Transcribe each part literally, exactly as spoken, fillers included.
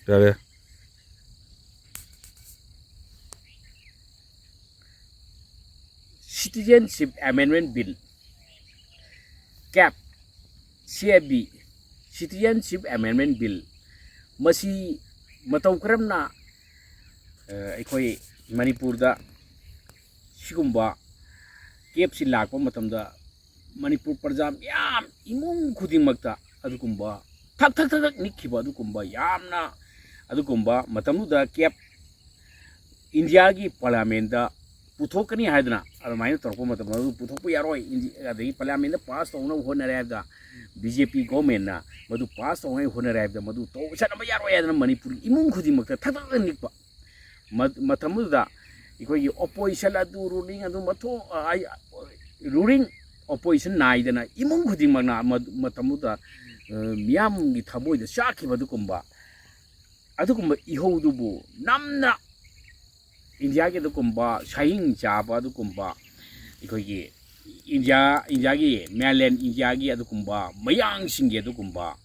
ꯌꯥꯔꯦ꯫ Citizenship Amendment Bill, ꯀꯦꯞ, ꯁꯤ A B, Citizenship Amendment Bill, ꯃꯁꯤ ꯃꯇꯧ ꯀꯔꯝꯅ, ꯑ, ꯑꯩꯈꯣꯏ ꯃꯅꯤꯄꯨꯔꯗ ꯁꯤꯒꯨꯝꯕ ꯀꯦꯞꯁꯤ ꯂꯥꯛꯄ ꯃꯇꯝꯗ ꯃꯅꯤꯄꯨꯔ ꯄ꯭ꯔꯖꯥ ꯃꯤꯌꯥꯝ, ꯏꯃꯨꯡ ꯈꯨꯗꯤꯡꯃꯛꯇ ꯑꯗꯨꯒꯨꯝꯕ ꯊꯛ ꯊꯛ ꯊꯛ ꯊꯛ ꯅꯤꯛꯈꯤꯕ ꯑꯗꯨꯒꯨꯝꯕ ꯌꯥꯝꯅ, ꯑꯗꯨꯒꯨꯝꯕ ꯃꯇꯝꯗꯨꯗ ꯀꯦꯞ ꯏꯟꯗꯤꯌꯥꯒꯤ ꯄꯥꯔꯂꯤꯌꯥꯃꯦꯟꯗ ꯄꯨꯊꯣꯛꯀꯅꯤ ꯍꯥꯏꯗꯅ ꯑꯗꯨꯃꯥꯏꯅ ꯇꯧꯔꯛꯄ ꯃꯇꯝꯗ, ꯃꯗꯨ ꯄꯨꯊꯣꯛꯄ ꯌꯥꯔꯣꯏ, ꯏꯟꯗꯤ-, ꯑꯗꯒꯤ ꯄꯥꯔꯂꯤꯌꯥꯃꯦꯟꯗ ꯄꯥꯁ ꯇꯧꯅꯕ ꯍꯣꯠꯅꯔꯦ ꯍꯥꯏꯕꯗ, ꯕꯤ ꯖꯦ ꯄꯤ ꯒꯣꯔꯃꯦꯟꯅ ꯃꯗꯨ ꯄꯥꯁ ꯇꯧꯅꯉꯥꯏ ꯍꯣꯠꯅꯔꯦ ꯍꯥꯏꯕꯗ, ꯃꯗꯨ ꯇꯧ-, ꯆꯠꯅꯕ ꯌꯥꯔꯣꯏ ꯍꯥꯏꯗꯅ ꯃꯅꯤꯄꯨꯔꯒꯤ ꯏꯃꯨꯡ ꯈꯨꯗꯤꯡꯃꯛꯇ ꯊꯛ ꯊꯛ ꯊꯛ ꯅꯤꯛꯄ꯫ ꯃ-, ꯃꯇꯝꯗꯨꯗ ꯑꯩꯈꯣꯏꯒꯤ ꯑꯣꯄꯣꯖꯤꯁꯟ ꯑꯗꯨ, ꯔꯨꯂꯤꯡ ꯑꯗꯨ, ꯃꯊꯣ-, ꯑ, ꯑꯩ, ꯔꯨꯂꯤꯡ ꯑꯣꯄꯣꯖꯤꯁꯟ ꯅꯥꯏꯗꯅ ꯏꯃꯨꯡ ꯈꯨꯗꯤꯡꯃꯛꯅ ꯃ-, ꯃꯇꯝꯗꯨꯗ, ꯑ, ꯃꯤꯌꯥꯝꯒꯤ ꯊꯃꯣꯏꯗ ꯆꯥꯛꯈꯤꯕ ꯑꯗꯨꯒꯨꯝꯕ, ꯑꯗꯨꯒꯨꯝꯕ ꯏꯍꯧꯗꯨꯕꯨ ꯅꯝꯅ ꯏꯟꯗꯤꯌꯥꯒꯤ ꯑꯗꯨꯒꯨꯝꯕ ꯁꯍꯤꯡ ꯆꯥꯕ ꯑꯗꯨꯒꯨꯝꯕ, ꯑꯩꯈꯣꯏꯒꯤ ꯏꯟꯗꯤꯌꯥ, ꯏꯟꯗꯤꯌꯥꯒꯤ mainland ꯏꯟꯗꯤꯌꯥꯒꯤ ꯑꯗꯨꯒꯨꯝꯕ ꯃꯌꯥꯡꯁꯤꯡꯒꯤ ꯑꯗꯨꯒꯨꯝꯕ,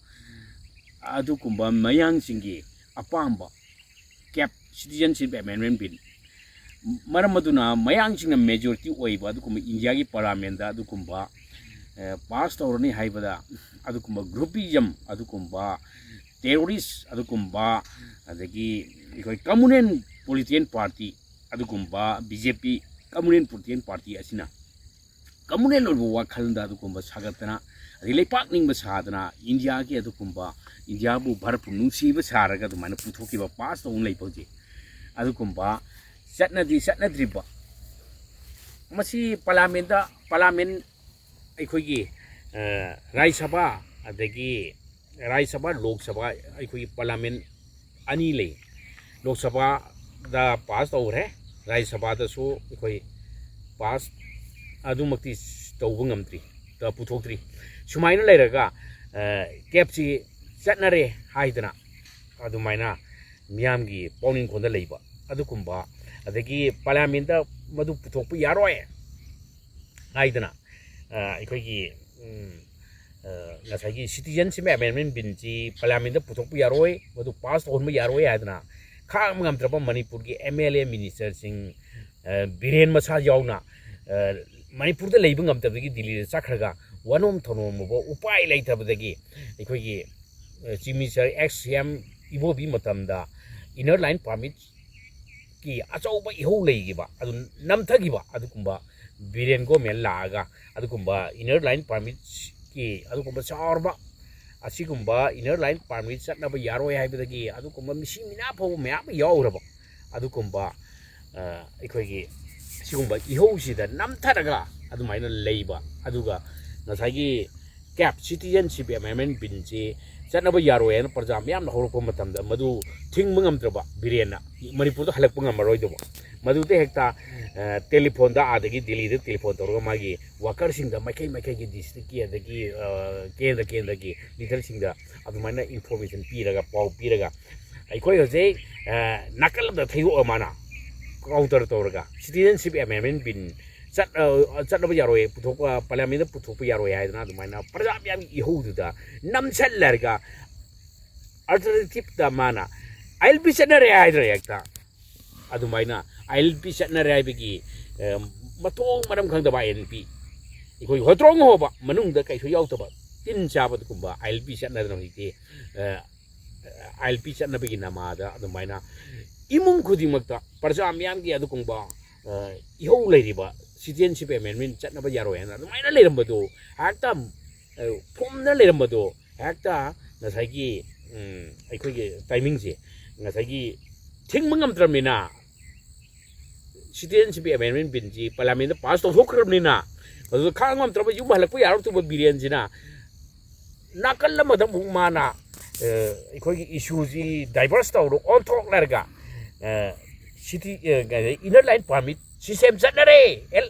ꯑꯗꯨꯒꯨꯝꯕ ꯃꯌꯥꯡꯁꯤꯡꯒꯤ ꯑꯄꯥꯝꯕ ꯀꯦꯞ, Citizenship Amendment Bill, ꯃꯔꯝ ꯑꯗꯨꯅ ꯃꯌꯥꯡꯁꯤꯡꯅ majority ꯑꯣꯏꯕ ꯑꯗꯨꯒꯨꯝꯕ ꯏꯟꯗꯤꯌꯥꯒꯤ ꯄꯥꯔꯂꯤꯌꯥꯃꯦꯟꯗ ꯑꯗꯨꯒꯨꯝꯕ, ꯑꯦ, ꯄꯥꯁ ꯇꯧꯔꯅꯤ ꯍꯥꯏꯕꯗ, ꯑꯗꯨꯒꯨꯝꯕ groupism, ꯑꯗꯨꯒꯨꯝꯕ terrorist, ꯑꯗꯨꯒꯨꯝꯕ, ꯑꯗꯒꯤ ꯑꯩꯈꯣꯏ communal political party, ꯑꯗꯨꯒꯨꯝꯕ ꯕꯤ ꯖꯦ ꯄꯤ communal political party ꯑꯁꯤꯅ communal ꯑꯣꯏꯕ ꯋꯥꯈꯜꯗ ꯑꯗꯨꯒꯨꯝꯕ ꯁꯥꯒꯠꯇꯅ, ꯑꯗꯩ ꯂꯩꯄꯥꯛ ꯅꯤꯡꯕ ꯁꯥꯗꯅ, ꯏꯟꯗꯤꯌꯥꯒꯤ ꯑꯗꯨꯒꯨꯝꯕ, ꯏꯟꯗꯤꯌꯥꯕꯨ, ꯚꯥꯔꯠꯄꯨ ꯅꯨꯡꯁꯤꯕ ꯁꯥꯔꯒ ꯑꯗꯨꯃꯥꯏꯅ ꯄꯨꯊꯣꯛꯈꯤꯕ, ꯄꯥꯁ ꯇꯧꯅ ꯂꯩꯕ ꯍꯧꯖꯤꯛ ꯑꯗꯨꯒꯨꯝꯕ ꯆꯠꯅꯗꯤ ꯆꯠꯅꯗ꯭ꯔꯤꯕ, ꯃꯁꯤ ꯄꯥꯔꯂꯤꯌꯥꯃꯦꯟꯗ, ꯄꯥꯔꯂꯤꯌꯥꯃꯦꯟ ꯑꯩꯈꯣꯏꯒꯤ, ꯑ, ꯔꯥꯖ꯭ꯌ ꯁꯚꯥ, ꯑꯗꯒꯤ ꯔꯥꯖ꯭ꯌ ꯁꯚꯥ, ꯂꯣꯛ ꯁꯚꯥ, ꯑꯩꯈꯣꯏꯒꯤ ꯄꯥꯔꯂꯤꯌꯥꯃꯦꯟ ꯑꯅꯤ ꯂꯩ꯫ ꯂꯣꯛ ꯁꯚꯥꯗ ꯄꯥꯁ ꯇꯧꯈ꯭ꯔꯦ, ꯔꯥꯖ꯭ꯌ ꯁꯚꯥꯗꯁꯨ ꯑꯩꯈꯣꯏ ꯄꯥꯁ ꯑꯗꯨꯃꯛꯇꯤ ꯇꯧꯕ ꯉꯝꯗ꯭ꯔꯤ, ꯄꯨꯊꯣꯛꯇ꯭ꯔꯤ꯫ ꯁꯨꯃꯥꯏꯅ ꯂꯩꯔꯒ, ꯑ, ꯀꯦꯞꯁꯤ ꯆꯠꯅꯔꯦ ꯍꯥꯏꯗꯅ ꯑꯗꯨꯃꯥꯏꯅ ꯃꯤꯌꯥꯝꯒꯤ ꯄꯥꯎꯅꯤꯡꯈꯣꯟꯗ ꯂꯩꯕ ꯑꯗꯨꯒꯨꯝꯕ, ꯑꯗꯒꯤ ꯄꯥꯔꯂꯤꯌꯥꯃꯦꯟꯗ ꯃꯗꯨ ꯄꯨꯊꯣꯛꯄ ꯌꯥꯔꯣꯏ ꯍꯥꯏꯗꯅ, ꯑ, ꯑꯩꯈꯣꯏꯒꯤ, ꯎꯝ, ꯉꯁꯥꯏꯒꯤ ꯁꯤꯇꯤꯖꯟꯁꯤꯞ ꯑꯦꯃꯦꯟꯃꯦꯟ ꯕꯤꯜꯁꯤ ꯄꯥꯔꯂꯤꯌꯥꯃꯦꯟꯗ ꯄꯨꯊꯣꯛꯄ ꯌꯥꯔꯣꯏ, ꯃꯗꯨ ꯄꯥꯁ ꯇꯧꯍꯟꯕ ꯌꯥꯔꯣꯏ ꯍꯥꯏꯗꯅ ꯈꯥꯡꯕ ꯉꯝꯗ꯭ꯔꯕ ꯃꯅꯤꯄꯨꯔꯒꯤ ꯑꯦꯝ ꯑꯦꯜ ꯑꯦ ꯃꯤꯅꯤꯁꯇꯔꯁꯤꯡ, ꯕꯤꯔꯦꯟ ꯃꯁꯥ ꯌꯥꯎꯅ ꯃꯅꯤꯄꯨꯔꯗ ꯂꯩꯕ ꯉꯝꯗꯕꯗꯒꯤ ꯗꯤꯜꯂꯤꯗ ꯆꯠꯈ꯭ꯔꯒ ꯋꯥꯅꯣꯝ ꯊꯧꯅꯣꯝꯕ ꯎꯄꯥꯏ ꯂꯩꯇꯕꯗꯒꯤ ꯑꯩꯈꯣꯏꯒꯤ ꯆꯤꯐ ꯃꯤꯅꯤꯁꯇꯔ ꯑꯦꯛꯁ ꯁꯤ ꯑꯦꯝ ꯏꯕꯣꯕꯤ ꯃꯇꯝꯗ ꯏꯅꯔ ꯂꯥꯏꯟ ꯄꯥꯔꯃꯤꯠꯀꯤ ꯑꯆꯧꯕ ꯏꯍꯧ ꯂꯩꯈꯤꯕ, ꯑꯗꯨ ꯅꯝꯊꯈꯤꯕ ꯑꯗꯨꯒꯨꯝꯕ ꯕꯤꯔꯦꯟ ꯒꯣꯃꯦꯟ ꯂꯥꯛꯑꯒ ꯑꯗꯨꯒꯨꯝꯕ ꯏꯅꯔ ꯂꯥꯏꯟ ꯄꯥꯔꯃꯤꯠꯀꯤ ꯑꯗꯨꯒꯨꯝꯕ ꯆꯥꯎꯔꯕ ꯑꯁꯤꯒꯨꯝꯕ ꯏꯅꯔ ꯂꯥꯏꯟ ꯄꯥꯔꯃꯤꯠ ꯆꯠꯅꯕ ꯌꯥꯔꯣꯏ ꯍꯥꯏꯕꯗꯒꯤ ꯑꯗꯨꯒꯨꯝꯕ ꯃꯤꯁꯤ ꯃꯤꯅꯥ ꯐꯥꯎꯕ ꯃꯌꯥꯝ ꯑꯃ ꯌꯥꯎꯈ꯭ꯔꯕ ꯑꯗꯨꯒꯨꯝꯕ ꯑꯩꯈꯣꯏꯒꯤ ꯁꯤꯒꯨꯝꯕ ꯏꯍꯧꯁꯤꯗ ꯅꯝꯊꯔꯒ ꯑꯗꯨꯃꯥꯏꯅ ꯂꯩꯕ, ꯑꯗꯨꯒ ꯉꯁꯥꯏꯒꯤ ꯀꯦꯞ ꯁꯤꯇꯤꯖꯟꯁꯤꯞ ꯑꯦꯃꯦꯟꯃꯦꯟ ꯕꯤꯜꯁꯤ ꯆꯠꯅꯕ ꯌꯥꯔꯣꯏ ꯍꯥꯏꯅ ꯄ꯭ꯔꯖꯥ ꯃꯌꯥꯝꯅ ꯍꯧꯔꯛꯄ ꯃꯇꯝꯗ ꯃꯗꯨ ꯊꯤꯡꯕ ꯉꯝꯗ꯭ꯔꯕ ꯕꯤꯔꯦꯟꯅ ꯃꯅꯤꯄꯨꯔꯗ ꯍꯜꯂꯛꯄ ꯉꯝꯃꯔꯣꯏꯗꯕ, ꯃꯗꯨꯗ ꯍꯦꯛꯇ ꯇꯦꯂꯤꯐꯣꯟꯗ ꯑꯥꯗꯒꯤ ꯗꯤꯜꯂꯤꯗ ꯇꯦꯂꯤꯐꯣꯟ ꯇꯧꯔꯒ ꯃꯥꯒꯤ ꯋꯥꯀꯔꯁꯤꯡꯗ ꯃꯥꯏꯀꯩ ꯃꯥꯏꯀꯩꯒꯤ ꯗꯤꯁꯇ꯭ꯔꯤꯛꯀꯤ ꯑꯗꯒꯤ ꯀꯦꯟꯗ꯭ꯔ ꯀꯦꯟꯗ꯭ꯔꯒꯤ ꯂꯤꯗꯔꯁꯤꯡꯗ ꯑꯗꯨꯃꯥꯏꯅ ꯏꯟꯐꯣꯔꯃꯦꯁꯟ ꯄꯤꯔꯒ, ꯄꯥꯎ ꯄꯤꯔꯒ ꯑꯩꯈꯣꯏ ꯍꯧꯖꯤꯛ ꯅꯥꯀꯜ ꯑꯃꯗ ꯊꯩꯗꯣꯛꯑ ꯃꯥꯅ ꯀꯥꯎꯟꯇꯔ ꯇꯧꯔꯒ ꯁꯤꯇꯤꯖꯟꯁꯤꯞ ꯑꯦꯃꯦꯟꯃꯦꯟ ꯕꯤꯜ ꯆꯠꯅꯕ ꯌꯥꯔꯣꯏ, ꯄꯨꯊꯣꯛꯄ ꯄꯥꯔꯂꯤꯌꯥꯃꯦꯟꯗ ꯄꯨꯊꯣꯛꯄ ꯌꯥꯔꯣꯏ ꯍꯥꯏꯗꯅ ꯑꯗꯨꯃꯥꯏꯅ ꯄ꯭ꯔꯖꯥ ꯃꯌꯥꯝꯒꯤ ꯏꯍꯧꯗꯨꯗ ꯅꯝꯁꯤꯜꯂꯔꯒ ꯑꯜꯇꯔꯅꯦꯇꯤꯞꯇ ꯃꯥꯅ ꯑꯥꯏ ꯑꯦꯜ ꯄꯤ ꯆꯠꯅꯔꯦ ꯍꯥꯏꯗ꯭ꯔꯦ ꯍꯦꯛꯇ꯫ ꯑꯗꯨꯃꯥꯏꯅ ꯑꯥꯏ ꯑꯦꯜ ꯄꯤ ꯆꯠꯅꯔꯦ ꯍꯥꯏꯕꯒꯤ ꯃꯊꯣꯡ ꯃꯔꯝ ꯈꯪꯗꯕ ꯑꯥꯏ ꯑꯦꯜ ꯄꯤ, ꯑꯩꯈꯣꯏ ꯍꯣꯇ꯭ꯔꯣꯡ ꯍꯣꯕ ꯃꯅꯨꯡꯗ ꯀꯩꯁꯨ ꯌꯥꯎꯗꯕ ꯇꯤꯟ ꯆꯥꯕ ꯑꯗꯨꯒꯨꯝꯕ ꯑꯥꯏ ꯑꯦꯜ ꯄꯤ ꯆꯠꯅꯗꯅ ꯍꯧꯖꯤꯛꯇꯤ ꯑꯥꯏ ꯑꯦꯜ ꯄꯤ ꯆꯠꯅꯕꯒꯤ ꯅꯃꯥꯗ ꯑꯗꯨꯃꯥꯏꯅ ꯏꯃꯨꯡ ꯈꯨꯗꯤꯡꯃꯛꯇ ꯄ꯭ꯔꯖꯥ ꯃꯤꯌꯥꯝꯒꯤ ꯑꯗꯨꯒꯨꯝꯕ ꯏꯍꯧ ꯂꯩꯔꯤꯕ ꯁꯤꯇꯤꯖꯟꯁꯤꯞ ꯑꯦꯃꯦꯟꯃꯦꯟ ꯆꯠꯅꯕ ꯌꯥꯔꯣꯏ ꯍꯥꯏꯅ ꯑꯗꯨꯃꯥꯏꯅ ꯂꯩꯔꯝꯕꯗꯣ ꯍꯦꯛꯇ ꯐꯣꯝꯅ ꯂꯩꯔꯝꯕꯗꯣ ꯍꯦꯛꯇ ꯉꯁꯥꯏꯒꯤ ꯑꯩꯈꯣꯏꯒꯤ ꯇꯥꯏꯃꯤꯡꯁꯦ ꯉꯁꯥꯏꯒꯤ ꯊꯤꯡꯕ ꯉꯝꯗ꯭ꯔꯕꯅꯤꯅ ꯁꯤꯇꯤꯖꯟꯁꯤꯞ ꯑꯦꯃꯦꯟꯃꯦꯟ ꯕꯤꯜꯁꯤ ꯄꯥꯔꯂꯤꯌꯥꯃꯦꯟꯗ ꯄꯥꯁ ꯇꯧꯊꯣꯛꯈ꯭ꯔꯕꯅꯤꯅ ꯃꯗꯨꯗ ꯈꯥꯡ ꯉꯝꯗ꯭ꯔꯕ ꯌꯨꯝ ꯍꯜꯂꯛꯄ ꯌꯥꯔꯛꯇꯕ ꯕꯤꯔꯦꯟꯁꯤꯅ ꯅꯥꯀꯜ ꯑꯃꯗ ꯑꯃꯨꯛ ꯃꯥꯅ ꯑꯩꯈꯣꯏꯒꯤ ꯏꯁꯨꯁꯤ ꯗꯥꯏꯚꯔꯁ ꯇꯧꯔ ꯑꯣꯟꯊꯣꯛꯅꯔꯒ ꯁꯤꯇꯤ ꯏꯅꯔ ꯂꯥꯏꯟ ꯄꯥꯔꯃꯤꯠ ꯁꯤꯁꯇꯦꯝ ꯆꯠꯅꯔꯦ, ꯑꯥꯏ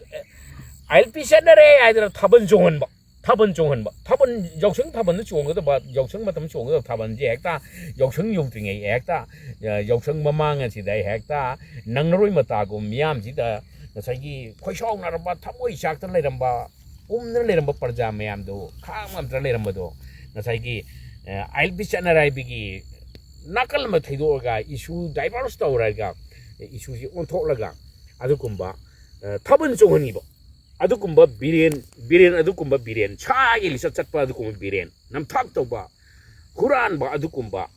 ꯑꯦꯜ ꯄꯤ ꯆꯠꯅꯔꯦ ꯍꯥꯏꯗꯅ ꯊꯥꯕꯜ ꯆꯣꯡꯍꯟꯕ, ꯊꯥꯕꯜ ꯆꯣꯡꯍꯟꯕ, ꯊꯥꯕꯜ ꯌꯥꯎꯁꯪ ꯊꯥꯕꯜꯗ ꯆꯣꯡꯒꯗꯕ, ꯌꯥꯎꯁꯪ ꯃꯇꯝ ꯆꯣꯡꯒꯗꯕ ꯊꯥꯕꯜꯁꯦ ꯍꯦꯛꯇ ꯌꯥꯎꯁꯪ ꯌꯧꯗ꯭ꯔꯤꯉꯩ ꯍꯦꯛꯇ ꯌꯥꯎꯁꯪ ꯃꯃꯥꯡ ꯑꯁꯤꯗ ꯍꯦꯛꯇ ꯅꯪꯅꯔꯣꯏ ꯃꯇꯥꯒꯨꯝ ꯃꯤꯌꯥꯝꯁꯤꯗ ꯉꯁꯥꯏꯒꯤ ꯈꯣꯏꯁꯥꯎꯅꯔꯕ ꯊꯃꯣꯏ ꯆꯥꯛꯇ ꯂꯩꯔꯝꯕ ꯄꯨꯝꯗꯅ ꯂꯩꯔꯝꯕ ꯄ꯭ꯔꯖꯥ ꯃꯌꯥꯝꯗꯣ, ꯈꯥꯡ ꯉꯝꯗꯅ ꯂꯩꯔꯝꯕꯗꯣ, ꯉꯁꯥꯏꯒꯤ ꯑꯥꯏ ꯑꯦꯜ ꯄꯤ ꯆꯠꯅꯔꯥꯏꯕꯒꯤ ꯅꯥꯀꯜ ꯑꯃ ꯊꯩꯗꯣꯛꯑꯒ, ꯏꯁꯨ ꯗꯥꯏꯚꯔꯁ ꯇꯧꯔꯒ, ꯏꯁꯨꯁꯤ ꯑꯣꯟꯊꯣꯛꯂꯒ, ꯑꯗꯨꯒꯨꯝꯕ ꯊꯥꯕꯜ ꯆꯣꯡꯍꯟꯈꯤꯕ, ꯑꯗꯨꯒꯨꯝꯕ ꯕꯤꯔꯦꯟ, ꯕꯤꯔꯦꯟ, ꯑꯗꯨꯒꯨꯝꯕ ꯕꯤꯔꯦꯟ, ꯁꯥꯒꯤ ꯂꯤꯆꯠ ꯆꯠꯄ ꯑꯗꯨꯒꯨꯝꯕ ꯕꯤꯔꯦꯟ, ꯅꯝꯊꯥꯛ ꯇꯧꯕ, ꯍꯨꯔꯥꯟꯕ, ꯑꯗꯨꯒꯨꯝꯕ